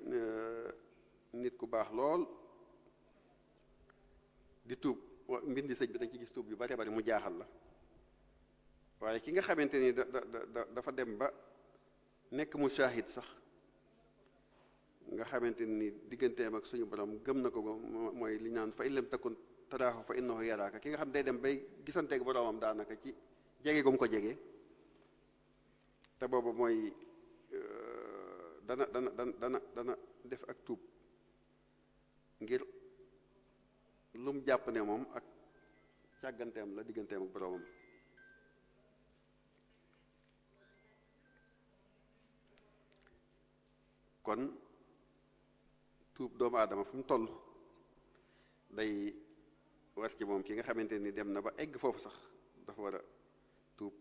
nit ku baax lool di tuub mbindi sëñ bi dañ ci gis tuub yu bare bari mu jaaxal la, waaye ki nga xamante ni dafa dem ba nekk mu shahid sax, nga xamante ni digganteem ak suñu borom gëm na ko mooy li ñu naan fa in lam takun taraahu fa innahu yaraaka, ki nga xam day dem bay gisanteeg boroomam daanaka ci jege gum ko jege, te boobu mooy dana def ak tuub ngir lum jàpp ne moom ak càgganteem la digganteem ak boroomam. kon tuub doomu aadama fu mu toll day war ci moom ki nga xamante ni dem na ba egg foofu sax dafa war a tuub.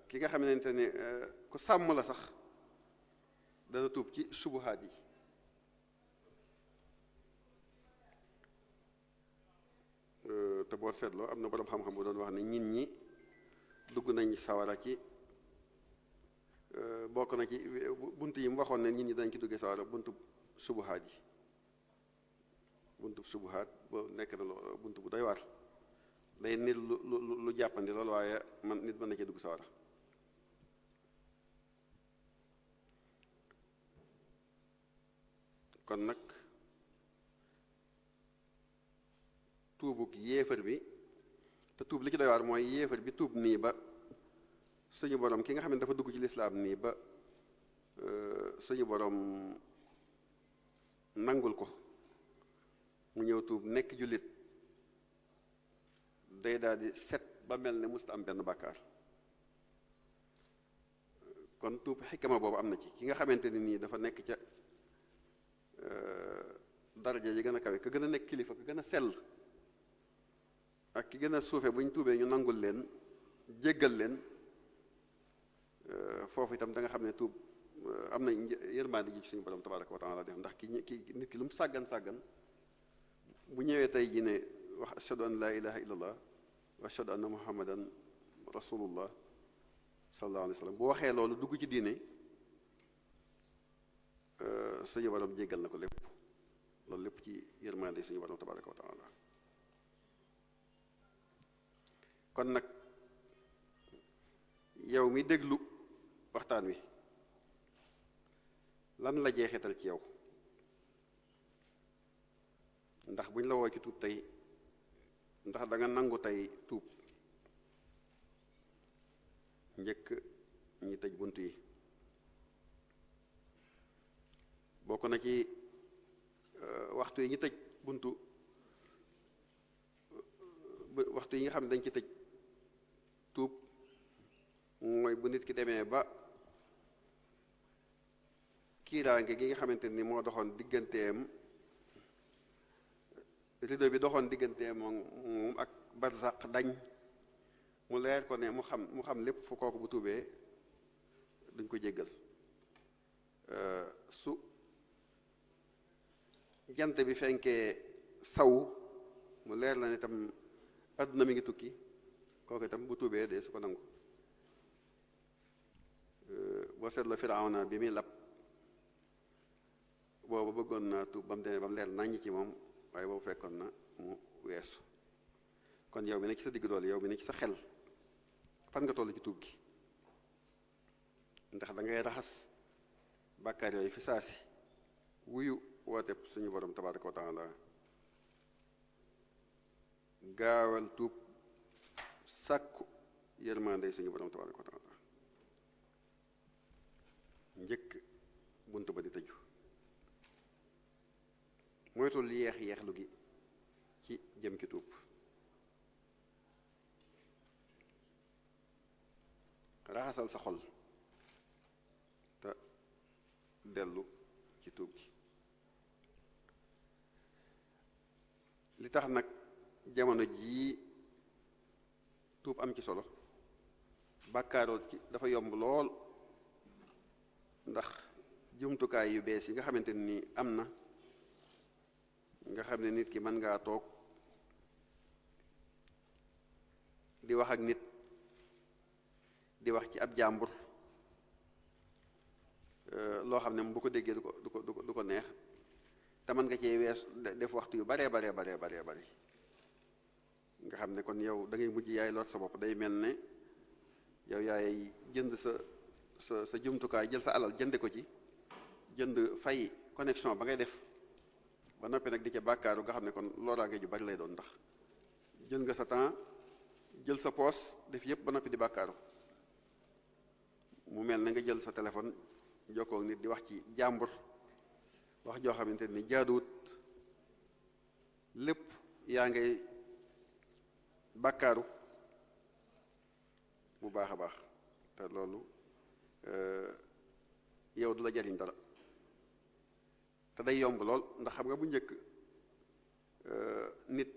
ki nga xamante ni ku sàmm la sax dana tuub ci subuhaat yi. te boo seetloo am na boroom xam-xam bu doon wax ne nit ñi dugg nañ sawara ci bokk na ci bunt yi mu waxoon ne nit ñi dañ ci duggee sawara buntu subuhaat yi, buntu subuhaat boo nekk na bunt bu doy waar, day nit lu jàppandi loolu waaye nit mën na cee dugg sawara. kon nag tuubug yéefar bi, te tuub li ci doy waar mooy yéefar bi tuub nii ba suñu borom ki nga xam ne dafa dugg ci lislaam nii ba suñu borom nangul ko mu ñëw tuub nekk jullit, day daal di set ba mel ne musta am benn bàkkaar. kon tuub xikma boobu am na ci ki nga xamante ni nii dafa nekk ca daraja yi gën a kawe, ka gën a nekk kilifa, ka gën a sell ak ki gën a suufe bu ñu tuubee ñu nangul leen jéggal leen, foofu itam da nga xam ne tuub am na yërmande ji ci suñu borom tabaraka wa taala def, ndax ki nit ki lu mu sàggan bu ñëwee tey ji ne wax ashhadu an laa ilaha illallah wa ashhadu anna muhammadan rasulullah sallallahu alayhi wa sallam, bu waxee loolu dugg ci diine suñu borom jéggal na ko lépp, loolu lépp ci yërmande suñu borom tabaraka wa taala. kon nag yow mi déglu waxtaan wi lan la jeexital ci yow, ndax buñ la woo ci tuub tey ndax da nga nangu tey tuub njëkk ñi tëj bunt yi. bokk na ci waxtu yi ñu tëj buntu waxtu yi nga xam ne dañ ci tëj tuub mooy bu nit ki demee ba kiiraange gi nga xamante ni moo doxoon digganteem, rido bi doxoon digganteem moom ak barzaq dañ, mu leer ko ne mu xam lépp fu kooku bu tuubee duñ ko jéggal. su jant bi fenkee saw mu leer la ne itam àdduna mi ngi tukki, kooku itam bu tuubee dee su ko nangu. boo seetloo Firawna bi muy lab boobu bëggoon na tuub ba mu demee ba mu leer naññ ci moom, waaye boobu fekkoon na mu weesu. kon yow mi ne ci sa digg doole, yow mi ne ci sa xel, fan nga toll ci tuub gi? ndax da ngay raxas bàkkaar yooyu fi saasi wuyu woote suñu borom tabaraka wa taala gaawal tuub sàkku yërmande suñu borom tabaraka wa taala njëkk bunt ba di tëju moytul yeexlu gi ci jëm ci tuub raxasal sa xol te dellu ci tuub gi li tax nag jamono jii tuub am ci solo bàkkaaroo ci dafa yomb lool ndax jumtukaay yu bees yi nga xamante ni am na nga xam ne nit ki mën ngaa toog di wax ak nit di wax ci ab jàmbur loo xam ne bu ko déggee du ko neex te mën nga cee wees def waxtu yu baree bari nga xam ne kon yow da ngay mujj yaay lor sa bopp day mel ne yow yaay jënd sa jumtukaay jël sa alal jënde ko ci jënd fay connexion ba ngay def ba noppi nag di ca bàkkaaru nga xam ne kon looraange ju bari lay doon ndax jël nga sa temps jël sa poos def yépp ba noppi di bàkkaaru mu mel na nga jël sa téléphone jokkoo nit di wax ci jàmbur wax joo xamante ni jaaduwut lépp yaa ngay bàkkaaru bu baax a baax te loolu yow du la jariñ dara te day yomb lool ndax xam nga bu njëkk nit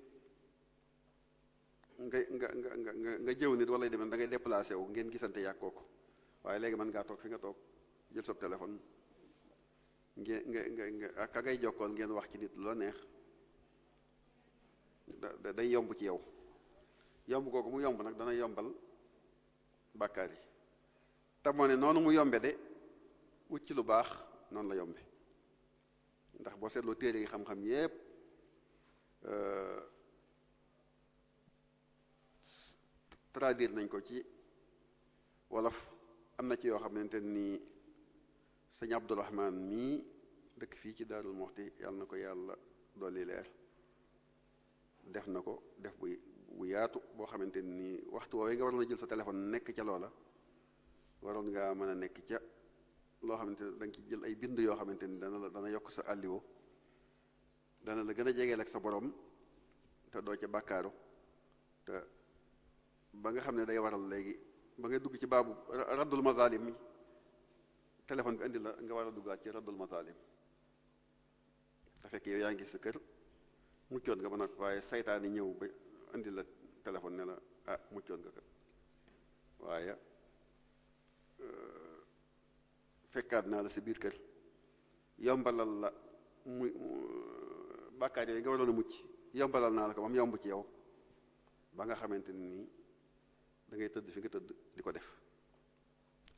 nga jëw nit wala demee da ngay déplacé wu ngeen gisante yàq kooku waaye léegi mën ngaa toog fi nga toog jël sa téléphone nga ka ngay jokkool ngeen wax ci nit lu la neex day yomb ci yow yomb kooku mu yomb nag dana yombal bàkkaar yi te moo ne noonu mu yombe de wut ci lu baax noonu la yombe ndax boo seetloo téere yi xam-xam yépp traduire nañ ko ci wolof am na ci yoo xamante ni sëñ Abdourahman mii dëkk fii ci Daarul Muxti yàlla na ko yàlla dolli leer def na ko def bu yaatu boo xamante ni waxtu woowee nga waroon a jël sa téléphone nekk ca loola waroon ngaa mën a nekk ca loo xamante ne da nga ci jël ay bind yoo xamante ni dana yokk sa àlliwo dana la gën a jegeel ak sa borom te doo ca bàkkaaru te ba nga xam ne day waral léegi ba nga dugg ci baabu raddul mazalim mi téléphone bi indi la nga war a duggaat ci raddul mazalim te fekk yow yaa ngi sa kër muccoon nga ba nag waaye saytaani ñëw ba indi la téléphone ne la ah muccoon nga kat waaye fekkaat naa la sa biir kër yombalal la muy bàkkaar yooyu nga waroon a mucc yombalal naa la ko ba mu yomb ci yow ba nga xamante ni da ngay tëdd fi nga tëdd di ko def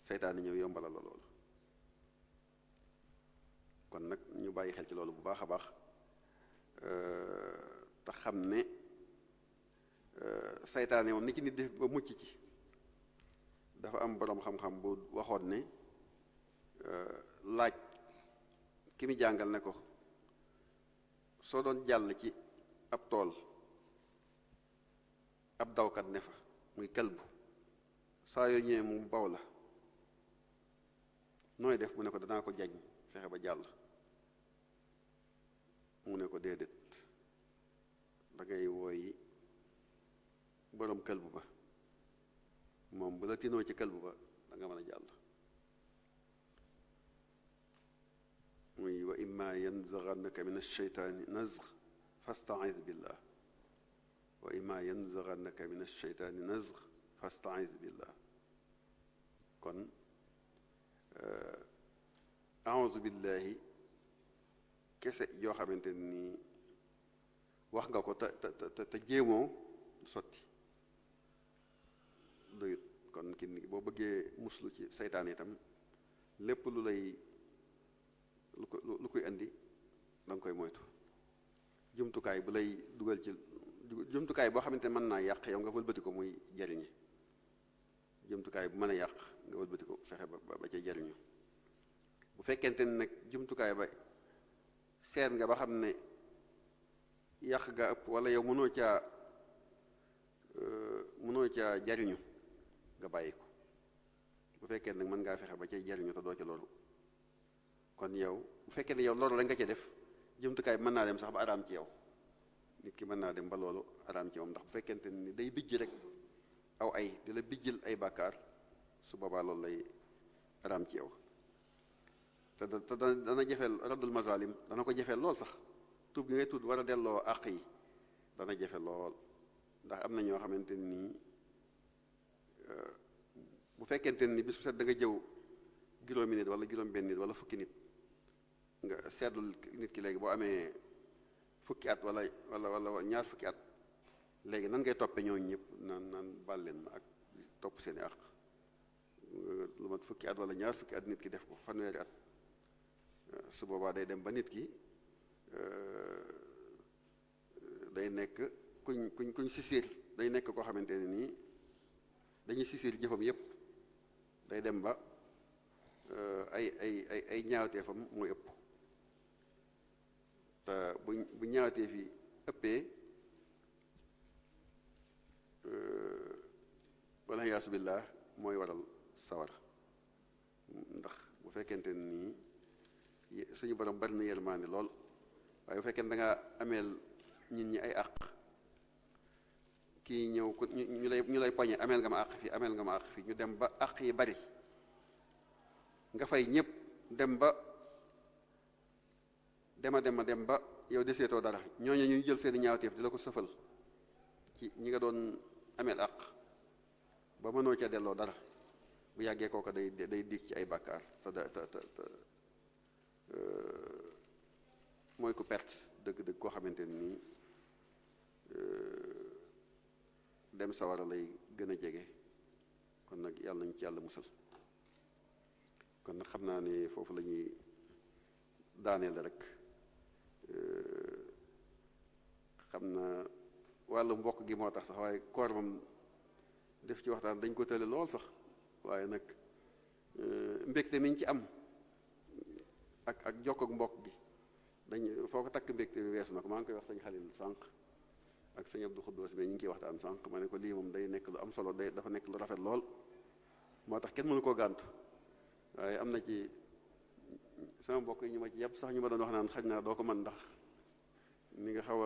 seytaane ñëw yombalal la loolu kon nag ñu bàyyi xel ci loolu bu baax a baax te xam ne seytaane woon ni ci nit def ba mucc ci dafa am boroom xam-xam bu waxoon ne laaj ki mu jàngal ne ko soo doon jàll ci ab tool ab dawkat ne fa muy kalbu saa yoo ñëwee mu baw la nooy def mu ne ko danaa ko jañ fexe ba jàll mu ne ko déedéet da ngay wooyi boroom kalbu ba moom bu la tinoo ci kalbu ba da nga mën a jàll muy wa imma yanzaghannaka min ash-shaytaani nazg fasta'iz billah wa imma yanzaghannaka min ash-shaytaani nazg fasta'iz billah kon a'uuzu billahi kese joo xamante ni wax nga ko te jéemoo sotti doyut kon ki boo bëggee muslu ci seytaan itam lépp lu lay lu koy indi da nga koy moytu jumtukaay bu lay dugal ci jumtukaay boo xamante ne mën naa yàq yow nga wëlbati ko muy jariñe jumtukaay bu mën a yàq nga wëlbati ko fexe ba ca jariñu bu fekkente ne nag jumtukaay ba seet nga ba xam ne yàq ga ëpp wala yow mënoo caa mënoo caa jariñu nga bàyyi ko bu fekkee nag mën ngaa fexe ba cay jariñu te doo ca loru kon yow bu fekkee ne yow loolu la nga ca def jumtukaay bi mën naa dem sax ba araam ci yow nit ki mën naa dem ba loolu araam ci moom ndax bu fekkente ni day bijj rek aw ay di la bijjil ay bàkkaar su boobaa loolu lay araam ci yow te dana jafeel raddul mazalim dana ko jafeel lool sax tuub gi ngay tuub war a delloo àq yi dana jafe lool ndax am na ñoo xamante nii bu fekkente ni bis bu set da nga jëw juróomi nit wala juróom-benn nit wala fukki nit nga seetlul nit ki léegi boo amee fukki at wala ñaar fukki at léegi nan ngay toppe ñooñu ñëpp naan baal leen ma ak topp seeni àq lu mat fukki at wala ñaar fukki at nit ki def ko fanweeri at su boobaa day dem ba nit ki day nekk kuñ sisir day nekk koo xamante ne nii dañuy sisir jëfam yépp day dem ba ay ñaawteefam mooy ëpp te bu ñaawteef yi ëppee wala yaasu billah mooy waral sawar ndax bu fekkente nii suñu borom bari na yërmaande lool waaye bu fekkee da nga ameel nit ñi ay àq kii ñëw ku ñu lay poñe ameel nga ma àq fii ameel nga ma àq fii ñu dem ba àq yi bari nga fay ñëpp dem ba dem ba yow deseetoo dara ñooñu ñuy jël seeni ñaawteef di la ko sëfal ci ñi nga doon ameel àq ba mënoo ca delloo dara bu yàggee kooka day dig ci ay bàkkaar te mooy ku perte dëgg-dëgg koo xamante nii dem sawara lay gën a jege kon nag yàlla nañu ci yàlla musal kon nag xam naa ne foofu la ñuy daaneel rek xam na wàllu mbokk gi moo tax sax waaye koor moom def ci waxtaan dañ ko tële lool sax waaye nag mbégte mi ñu ci am ak jokk ak mbokk gi dañ foo ko takk mbégte bi weesu na ko maa ngi koy wax sëñ Xalil sànq ak sëñ Abdou Xuddoos mais ñu ngi ciy waxtaan sànq ma ne ko lii moom day nekk lu am solo dafa nekk lu rafet lool moo tax kenn mënu koo gàntu waaye am na ci sama mbokk yi ñu ma ci yàpp sax ñu ma doon wax naan xaj naa doo ko mën ndax ni nga xaw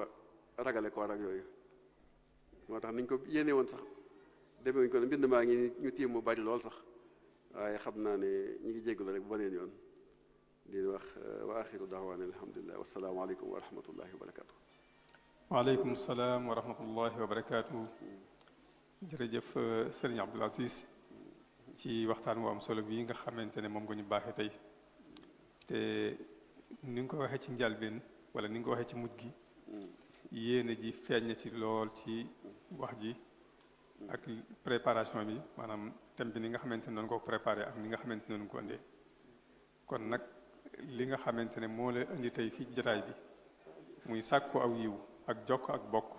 a ragale koor ak yooyu moo tax niñ ko yéene woon sax demewuñ ko ne mbind maa ngi ñu tiim mu bari lool sax waaye xam naa ne ñu ngi jéggulu rek bu baneen yoon di wax wa axiru daawaana alhamdulilah wasalaamu aleykum wa rahmatullahi wa barakatu waaleykum salaam wa rahmatullahi wa barakaatu. jërëjëf sëriñ Abdul Aziz ci waxtaan wu am solo bii nga xamante ne moom nga ñu baaxee tey te ni nga ko waxee ci njalbeen wala ni nga ko waxee ci mujj gi yéene ji feeñ na ci lool ci wax ji ak préparation bi maanaam thème bi ni nga xamante ne noonu ko préparé ak ni nga xamante ne noonu ko indee kon nag li nga xamante ne moo la indi tey fii jataay bi muy sàkku aw yiw ak jokk ak bokk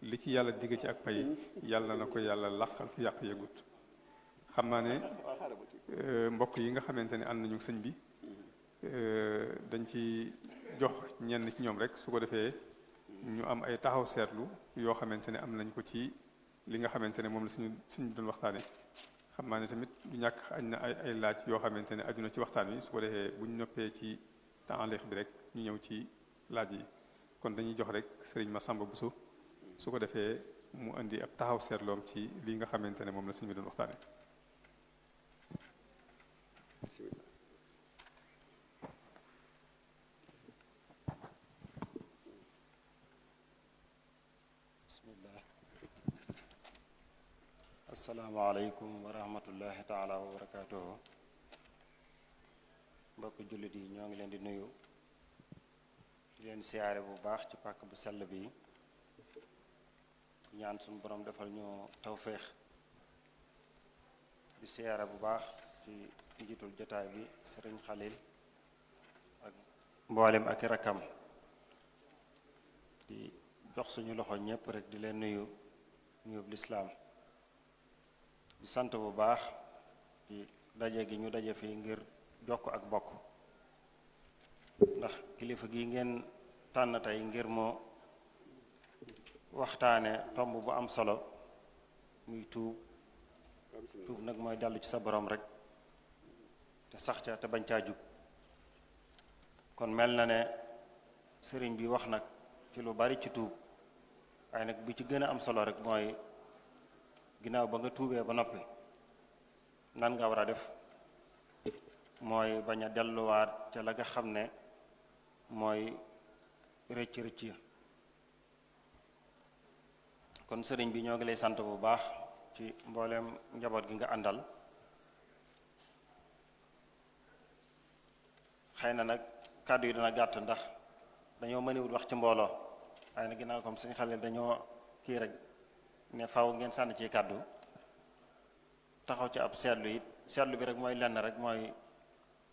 li ci yàlla digg ci ak pay yàlla na ko yàlla laqal fi yàq yëgut xam naa ne mbokk yi nga xamante ne ànd nañu sëñ bi dañ ci jox ñenn ci ñoom rek su ko defee ñu am ay taxaw seetlu yoo xamante ne am nañ ko ci li nga xamante ne moom la suñu doon waxtaane xam naa ne tamit du ñàkk añ na ay laaj yoo xamante ne aju na ci waxtaan wi su ko defee bu ñu noppee ci temps bi rek ñu ñëw ci laaj yi kon dañuy jox rek sëriñ Massamba Bousso su ko defee mu indi ab taxaw seetloom ci li nga xamante ne moom la suñu doon waxtaane bismillah asalaamaaleykum wa rahmatullahi taala wa barakaatuhu mbokk jullit yi ñoo ngi leen di nuyu di leen siyaare bu baax ci pàkk bu sell bi ñaan suñu borom defal ñu tawféex di siyaare bu baax ci njiitul jotaay bi sëriñ Xalil ak mboolem ak i rakkam di jox suñu loxo ñépp rek di leen nuyu nuyub lislaam di sant bu baax ci daje gi ñu daje fii ngir jokk ak bokk ndax kilifa gi ngeen tànn tey ngir moo waxtaane tomb bu am solo muy tuub nag mooy dellu ci sa borom rek te sax ca te bañ caa jug kon mel na ne sëriñ bi wax nag ci lu bari ci tuub waaye nag bi ci gën a am solo rek mooy ginnaaw ba nga tuubee ba noppi nan nga war a def mooy bañ a delluwaat ca la nga xam ne mooy rëcc ya kon sëriñ bi ñoo ngi lay sant bu baax ci mbooleem njaboot gi nga àndal xëy na nag kàddu yi dana gàtt ndax dañoo mënewul wax ci mbooloo waaye nag ginnaaw comme suñu xale dañoo kii rek ne faw ngeen sànni ci kàddu taxaw ci ab seetlu it seetlu bi rek mooy lenn rek mooy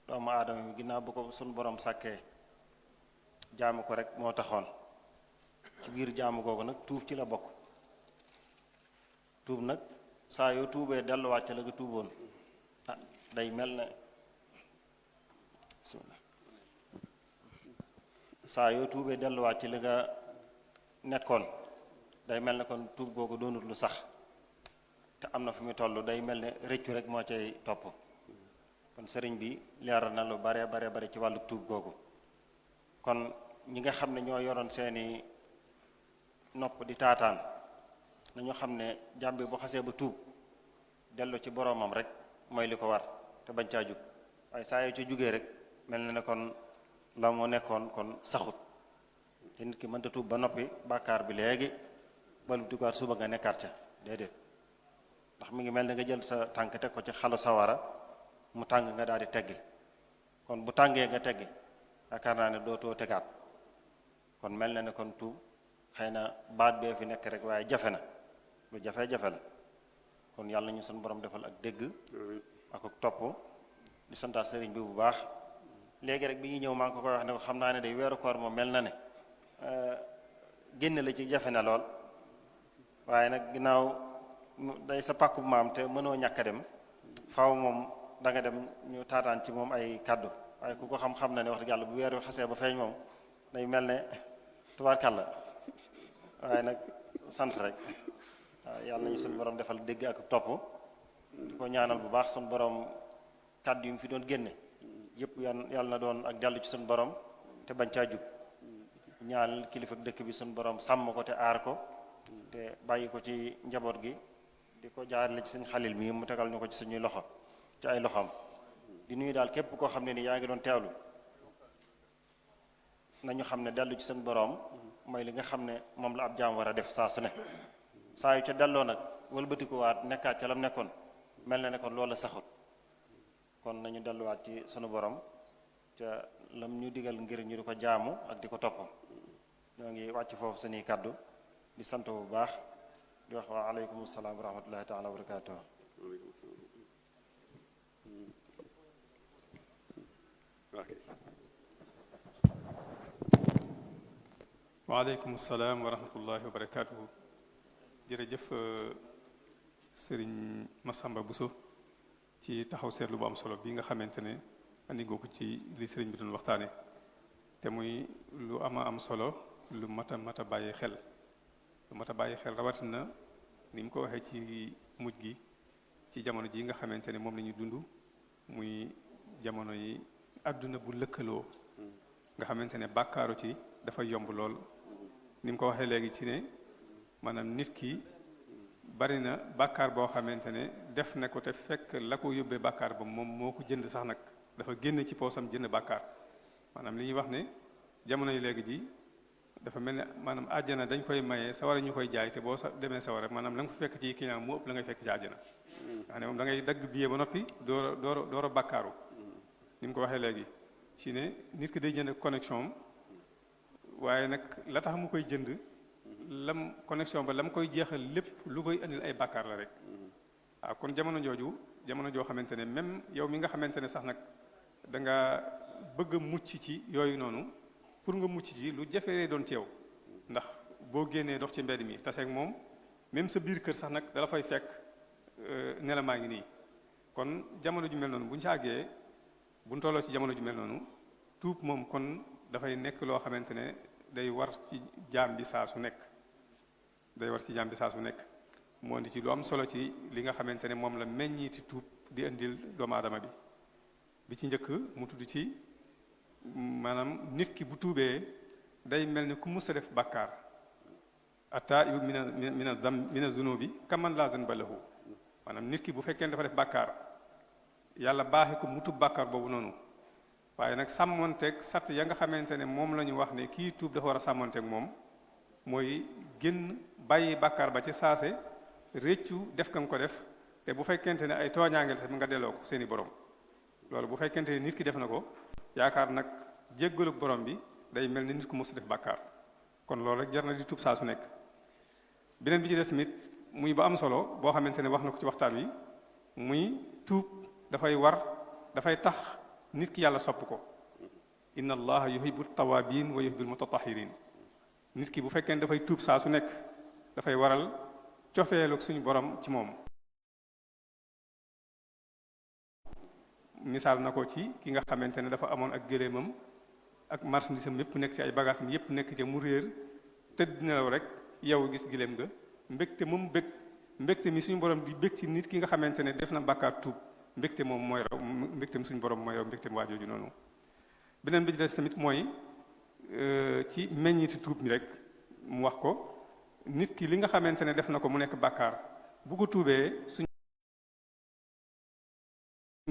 doomu aadama bi ginnaaw bu ko suñu borom sàkkee jaamu ko rek moo taxoon ci biir jaamu googu nag tuub ci la bokk tuub nag saa yoo tuubee delluwaat ca la nga tuuboon day mel ne bismillah saa yoo tuubee delluwaat ci li nga nekkoon day mel ne kon tuub googu doonut lu sax te am na fu muy toll day mel ne rëccu rek moo cay topp kon sëriñ bi leeral na lu bare ci wàllu tuub googu kon ñi nga xam ne ñoo yoroon seeni nopp di taataan nañu xam ne jàmm bi bu xasee ba tuub dellu ci boroomam rek mooy li ko war te bañ caa jug waaye saa yoo ci jugee rek mel na ne kon la moo nekkoon kon saxut te nit ki mënta tuub ba noppi bàkkaar bi léegi balu duggaat suba nga nekkaat ca déedéet ndax mi ngi mel ne nga jël sa tànk teg ko ci xalu sawara mu tàng nga daal di teggi kon bu tàngee nga teggi yaakaar naa ne dootoo tegaat kon mel na ne kon tuub xëy na baat bee fi nekk rek waaye jafe na lu jafe-jafe la kon yàlla ñu suñu borom defal ak dégg ak topp di santaat sëriñ bi bu baax léegi rek bi ñuy ñëw maa ngi ko koy wax ne ko xam naa ne day weeru koor moom mel na ne génn la ci jafe na lool waaye nag ginnaaw day sa pàkku maam te mënoo ñàkk a dem faaw moom da nga dem ñu taataan ci moom ay kàddu waaye ku ko xam-xam na ne wax dëgg yàlla bu weer wi xasee ba feeñ moom day mel ne tubaarkàlla waaye nag sant rek waaw yàlla nañu suñu borom defal dégg ak topp di ko ñaanal bu baax suñu borom kàddu yu mu fi doon génne yëpp yàlla na doon ak dellu ci suñu borom te bañ caa jub ñaanal kilifa dëkk bi suñu borom sàmm ko te aar ko te bàyyi ko ci njaboot gi di ko jaarale ci suñu xalil mi mu tegal ñu ko ci suñuy loxo ci ay loxoom di nuyu daal képp koo xam ne ni yaa ngi doon teewlu nañu xam ne dellu ci seen boroom mooy li nga xam ne moom la ab jaam war a def saa su ne saa yu ca delloo nag wëlbatikuwaat nekkaat ca lam nekkoon mel na ne kon loola saxut kon nañu delluwaat ci sunu borom ca lam ñu digal ngir ñu di ko jaamu ak di ko topp ñoo ngi wàcc foofu suñuy kàddu di sant bu baax di wax waa aleykum salaam wa rahmatullahi taala wa barakatuh waaleykum salaam wa rahmatullahi wa barakatuhu jërëjëf sëriñ Massamba Bousso ci taxaw seetlu bu am solo bi nga xamante ne andi nga ko ci li sëriñ bi doon waxtaane te muy lu am solo lu mat a bàyyi xel rawatina ni mu ko waxee ci mujj gi ci jamono ji nga xamante ne moom la ñuy dund muy jamono yi àdduna bu lëkkaloo nga xamante ne bàkkaaru ci dafa yomb lool ni mu ko waxee léegi ci ne maanaam nit ki bari na bàkkaar boo xamante ne def na ko te fekk la ko yóbbee bàkkaar ba moom moo ko jënd sax nag dafa génn ci poosam jënd bàkkaar maanaam li ñuy wax ne jamono yi léegi ji dafa mel ne maanaam àjjana dañ koy maye sawara ñu koy jaay te boo demee sawara maanaam la nga fa fekk ci client moo ëpp la ngay fekk ci àjjana nga xam ne moom da ngay dagg billet ba noppi door a bàkkaaru ni mu ko waxee léegi ci ne nit ki day jënd connexion waaye nag la tax mu koy jënd lam connexion ba la mu koy jeexal lépp lu koy andil ay bàkkaar la rek waaw kon jamono joo xamante ne même yow mi nga xamante ne sax nag da nga bëgg a mucc ci yooyu noonu pour nga mucc ci lu jafee doon ci yow ndax boo génnee dox ci mbedd mi taseeg moom même sa biir kër sax nag dala fay fekk ne la maa ngi nii kon jamono ju mel noonu bu ñu ci àggee bu ñu tolloo ci jamono ju mel noonu tuub moom kon dafay nekk loo xamante ne day war ci jaam bi saa su nekk moo indi ci lu am solo ci li nga xamante ne moom la meññiiti tuub di indil doomu aadama bi ci njëkk mu tudd ci maanaam nit ki bu tuubee day mel ni ku mus a def bàkkaar attaa'ibu mina zunubi kaman laa zanba lahu maanaam nit ki bu fekkee dafa def bàkkaar yàlla baaxee ko mu tuub bàkkaar boobu noonu waaye nag sàmmonteeg sart ya nga xamante ne moom la ñu wax ne kii tuub dafa war a sàmmonteeg moom mooy génn bàyyi bàkkaar ba ci saase réccu def ka nga ko def te bu fekkente ne ay tooñaangel tamit nga delloo ko seeni borom loolu bu fekkente ne nit ki def na ko yaakaar nag jéggalu borom bi day mel ni nit ku mos def bàkkaar kon loolu rek jar na di tuub saa su nekk beneen bi ci des tamit muy ba am solo boo xamante ne wax na ko ci waxtaan wi muy tuub dafay tax nit ki yàlla sopp ko inna allaha yuhibbu tawabin wa yuhibbul mutatahirin nit ki bu fekkee ne dafay tuub saa su nekk dafay waral cofeelu suñu borom ci moom misaal na ko ci ki nga xamante ne dafa amoon ak gëléemam ak marchandise am yépp nekk ci ay bagages am yépp nekk ca mu réer tëdd nelaw rek yow gis gëléem nga mbégte mi suñu borom di bég ci nit ki nga xamante ne def na bàkkaar tuub mbégte moom mooy raw mbégteem suñu borom mooy raw mbégteem waa jooju noonu beneen bi ci def tamit mooy ci meññiti tuub mi rek mu wax ko nit ki li nga xamante ne def na ko mu nekk bàkkaar bu ko tuubee suñu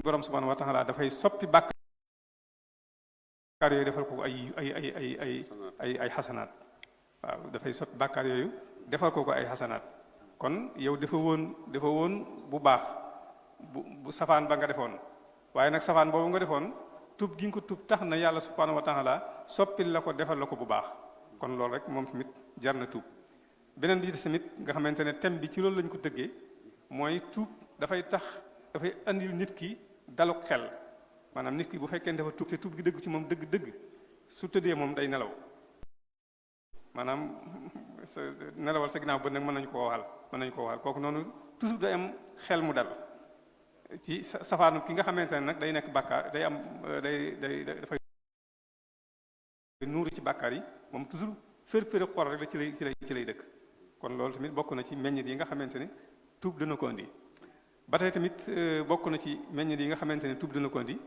borom subhanahu wa taala dafay soppi bàkkaar yooyu defal ko ay xasanaat waaw dafay soppi bàkkaar yooyu defal ko ay xasanaat kon yow dafa woon bu baax bu safaan ba nga defoon waaye nag safaan boobu nga defoon tuub gi nga ko tuub tax na yàlla subhanahu wa taala soppil la ko defal la ko bu baax kon loolu rek moom tamit jar na tuub beneen bi ci tamit nga xamante ne thème bi ci loolu lañ ko tëggee mooy tuub dafay andil nit ki daluk xel maanaam nit ki bu fekkee dafa tuub te tuub gi dëgg ci moom dëgg su tëddee moom day nelaw maanaam nelawal sa ginnaaw ba nag mën nañu ko waxal kooku noonu toujours day am xel mu dal ci safaanu ki nga xamante ne nag day nekk bàkkaar day am dafay nuuru ci bàkkaar yi moom toujours fër xor rek la ci lay dëkk kon loolu tamit bokk na ci meññit yi nga xamante ne tuub dana ko indi ba tey tamit bokk na ci meññit yi nga xamante ne tuub dana ko indi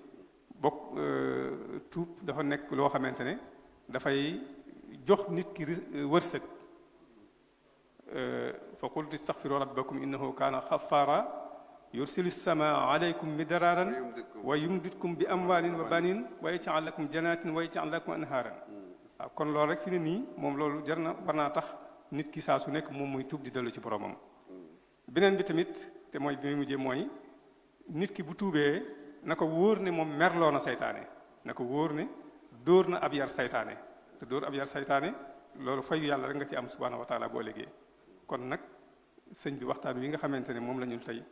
tuub dafa nekk loo xamante ne dafay jox nit ki wërsëg fa qultu istaghfiru rabbakum innahu kaana xafaara yursilu samaa alaykum midraaran wa yumditkum bi amwaalin wa banin wa yaj'al lakum janaatin wa yaj'al lakum anhaaran waaw kon loolu rek fi ne nii moom loolu war naa tax nit ki saa su nekk moom muy tuub di dellu ci boromam beneen bi tamit te mooy bi muy mujjee mooy nit ki bu tuubee na ko wóor ne moom merloo na saytaane na ko wóor ne dóor na ab yar saytaane te dóor ab yar saytaane loolu fayu yàlla rek nga ci am subhaanahu wa taala boo léegi kon nag sëñ bi waxtaan wi nga xamante ne moom la ñu tey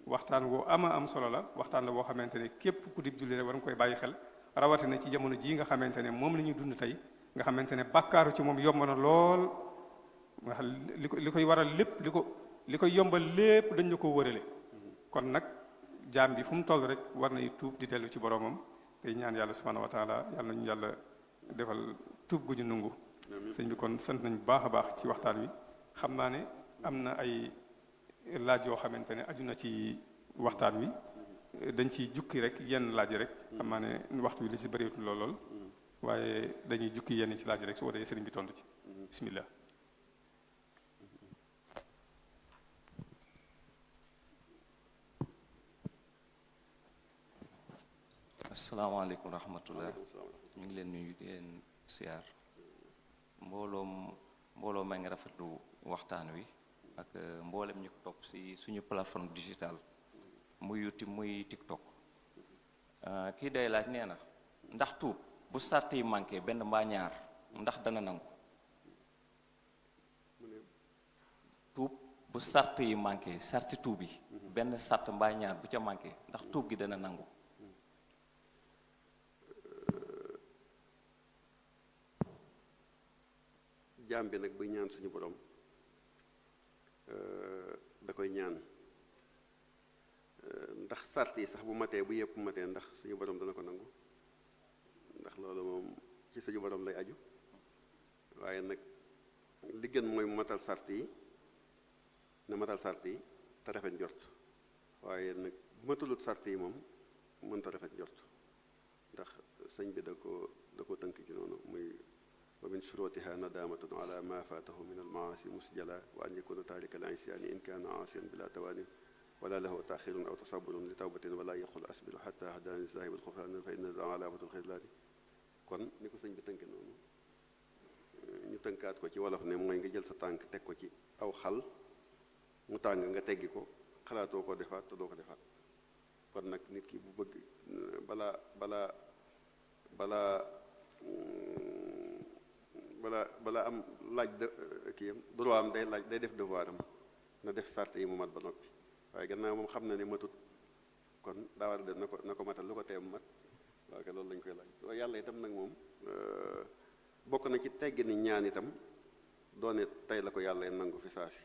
waxtaan woo am solo la waxtaan la boo xamante ne képp ku dib julli rek war nga koy bàyyi xel rawatina ci jamono jii nga xamante ne moom la ñuy dund tey nga xamante ne bàkkaaru ci moom yomb na lool nga xam li koy waral lépp li koy yombal lépp dañ la ko wërale kon nag jaam bi fu mu toll rek war nay tuub di dellu ci boromam tey ñaan yàlla subhanahu wa taala yàlla nañu yàlla defal tuub gu ñu nungu sëñ bi kon sant nañ bu baax a baax ci waxtaan wi xam naa ne am na ay laaj yoo xamante ne aju na ci waxtaan wi dañ ciy jukki rek yenn laaj rek xam naa ne waxtu wi li ci bëriwutul lool waaye dañuy jukki yenn ci laaj rek su ko defee sëriñ bi tontu ci bismillah asalaamaaleykum wa rahmatullah ñu ngi leen nuyu di leen siyaar mbooloo maa ngi rafetlu waxtaan wi ak mboolem ñu ko topp si suñu plateforme digitale muy YouTube muy TikTok kii day laaj nee na ndax tuub bu sart yi manqué benn mbaa ñaar ndax dana nangu tuub bu sart yi manqué sarti tuub yi benn sart mbaa ñaar bu ca manqué ndax tuub gi dana nangu jaam bi nag buy ñaan suñu borom da koy ñaan ndax sart yi sax bu matee bu yëpp matee ndax suñu borom dana ko nangu ndax loolu moom ci suñu borom lay aju waaye nag li gën mooy mu matal sart yi na matal sart yi te rafet njort waaye nag bu matalut sart yi moom mënta rafet njort ndax sëñ bi da ko tënk ci noonu muy wa min shurutiha nadamatun ala ma fatahu min almaasi musjala wa an yakuna taarika al isyaani in kaana aasiyan bila tawaanin wala lahu taaxirun aw tasaburun li tawbatin wala yaqul asbiru xata hadani sahib alxufraan fa inna za alaamatul xislaani kon ni ko sëñ bi tënke noonu ñu tënkaat ko ci wolof ne mooy nga jël sa tànk teg ko ci aw xal mu tàng nga teggi ko xalaatoo ko defaat te doo ko defaat kon nag nit ki bu bëgg balaa am laaj kii am droit am day def devoir am na def sart yi mu mat ba noppi waaye gannaaw moom xam na ne matut kon daa war a def na ko matal lu ko teem mat waaye que loolu lañ koy laaj waaye yàlla itam nag moom bokk na ci teggi ni ñaan itam doone tey la ko yàlla nangu fi saa si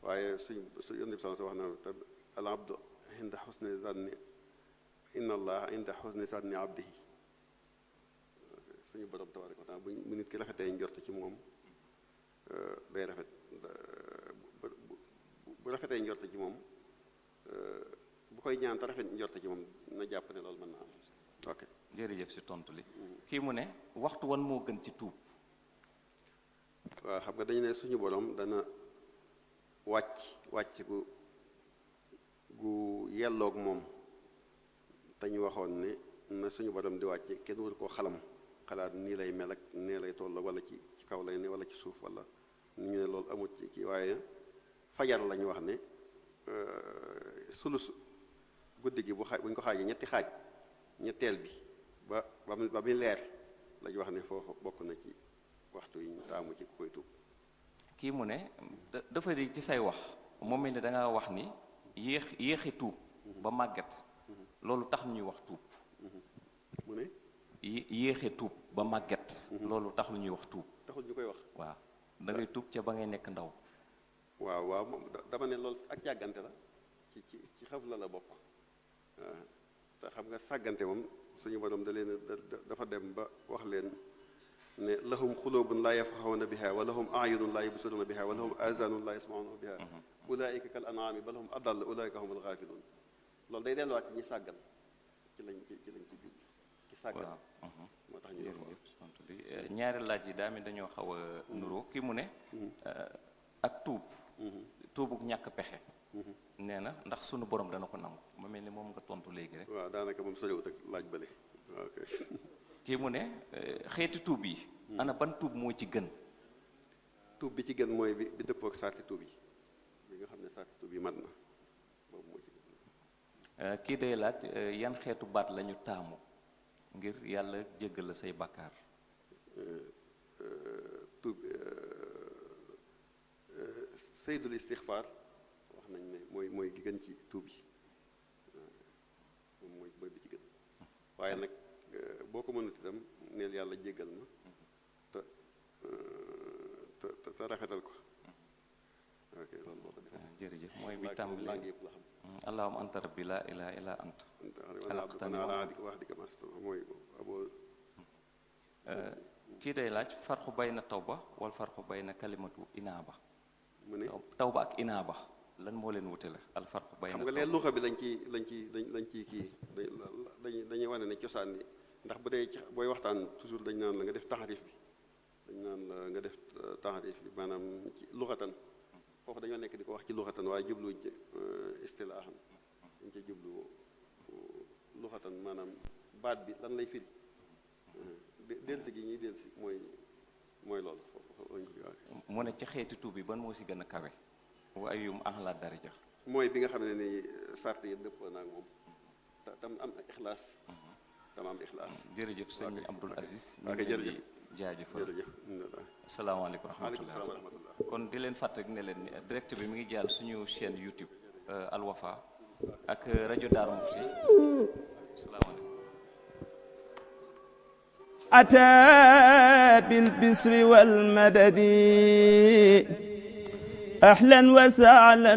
waaye su yónni bi wax na te al abdu inda xusni zanni inna allah inda xusni zanni abdihi suñu borom tabaaraka wa taala bu nit ki rafetee njort ci moom day rafet bu rafetee njort ci moom bu koy ñaan te rafet njort ci moom na jàpp ne loolu mën na am ok jërëjëf si tontu li kii mu ne waxtu wan moo gën ci tuub waaw xam nga dañu ne suñu borom dana wàcc gu yelloog moom te ñu waxoon ne na suñu borom di wàcc kenn waru koo xalaat nii lay mel ak nee lay toll wala ci kaw lay ne wala ci suuf wala ñu ne loolu amut ci kii waaye fajar la ñu wax ne sulus guddi gi bu ñu ko xaajee ñetti xaaj ñetteel bi ba muy leer la ñu wax ne foofu bokk na ci waxtu yi ñu taamu ci ku koy tuub kii mu ne dafa di ci say wax moom mel ne da nga wax ni yéexi tuub ba màgget loolu tax ñuy wax tuub mu ne yéexe tuub ba màgget loolu tax lu ñuy wax tuub taxul ñu koy wax waaw da ngay tuub ca ba ngay nekk ndaw waaw moom dama ne loolu ak càggante la ci xaf la bokk waaw te xam nga sàggante moom suñu borom dafa dem ba wax leen ne lahum xulubun laa yafqahuuna biha wa lahum ayunun laa yubsiruuna biha wa lahum azanun laa yasmauna biha ulaika kal an'aami bal hum adall ulaika humul gaafiluun loolu day delluwaat ci ñi sàggan ci lañ ci jublu ci sàggan moo tax ñu wax ñaari laaj yi daa mi dañoo xaw a nuroo kii mu ne ak tuubuk ñàkk pexe nee na ndax sunu borom dana ko nangu ma mel ni moom nga tontu léegi rek waaw daanaka moom soriwut ak laaj bële ok kii mu ne xeeti tuub yi ana ban tuub moo ci gën tuub bi ci gën mooy bi dëppoo ak sarti tuub yi bi nga xam ne sarti tuub yi mat na boobu moo ci gën kii day laaj yan xeetu baat lañu taamu ngir yàlla jéggal la say bàkkaar tuub saydul istixfaar wax nañ ne mooy gi gën ci tuub yi moom mooy bi ci gën waaye nag boo ko mënut itam neel yàlla jéggal ma te rafetal ko ok loolu boo ko defee jërëjëf mooy bi tàmbali laa ngi yëpp la xam allahumma anta rabbi laa ilaaha illaa anta xalaqtani wax di mas mooy aboo kii day laaj farqu bayna tawba wal farqu bayna kalimatu inaaba mu ne tawba ak inaaba lan moo leen wutale al farqu bayna xam nga leen luxa bi lañ ci kii dañuy wane ne cosaan yi ndax bu dee ci booy waxtaan toujours dañ naan la nga def taxarif bi dañ naan la nga def taxarif bi maanaam ci luxatan foofu dañoo nekk di ko wax ci luxatan waaye jubluwuñ ci istilaahan dañ ci jublu luxatan maanaam baat bi lan lay firi delsi gi ñuy delsi mooy loolu mu ne ci xeeti tuub bi ban moo si gën a kawe wa ayyum ahla daraja mooy bi nga xam ne ni sart yi dëppoo naa ak moom tam am ixlaas jërëjëf sëñ Abdul Aziz ñu ok ngi leen jërëjëf di jaajëfal jërëjëf asalaamaaleykum wa waaleykum rahmatullah salaam wa rahmatullah kon di leen fàttali ne leen direct bi mi ngi jàll suñu chaîne YouTube Al Wafa ak rajo Darou Mouhty asalaamaaleykum أتى بالبسر والمدد أهلا وسهلا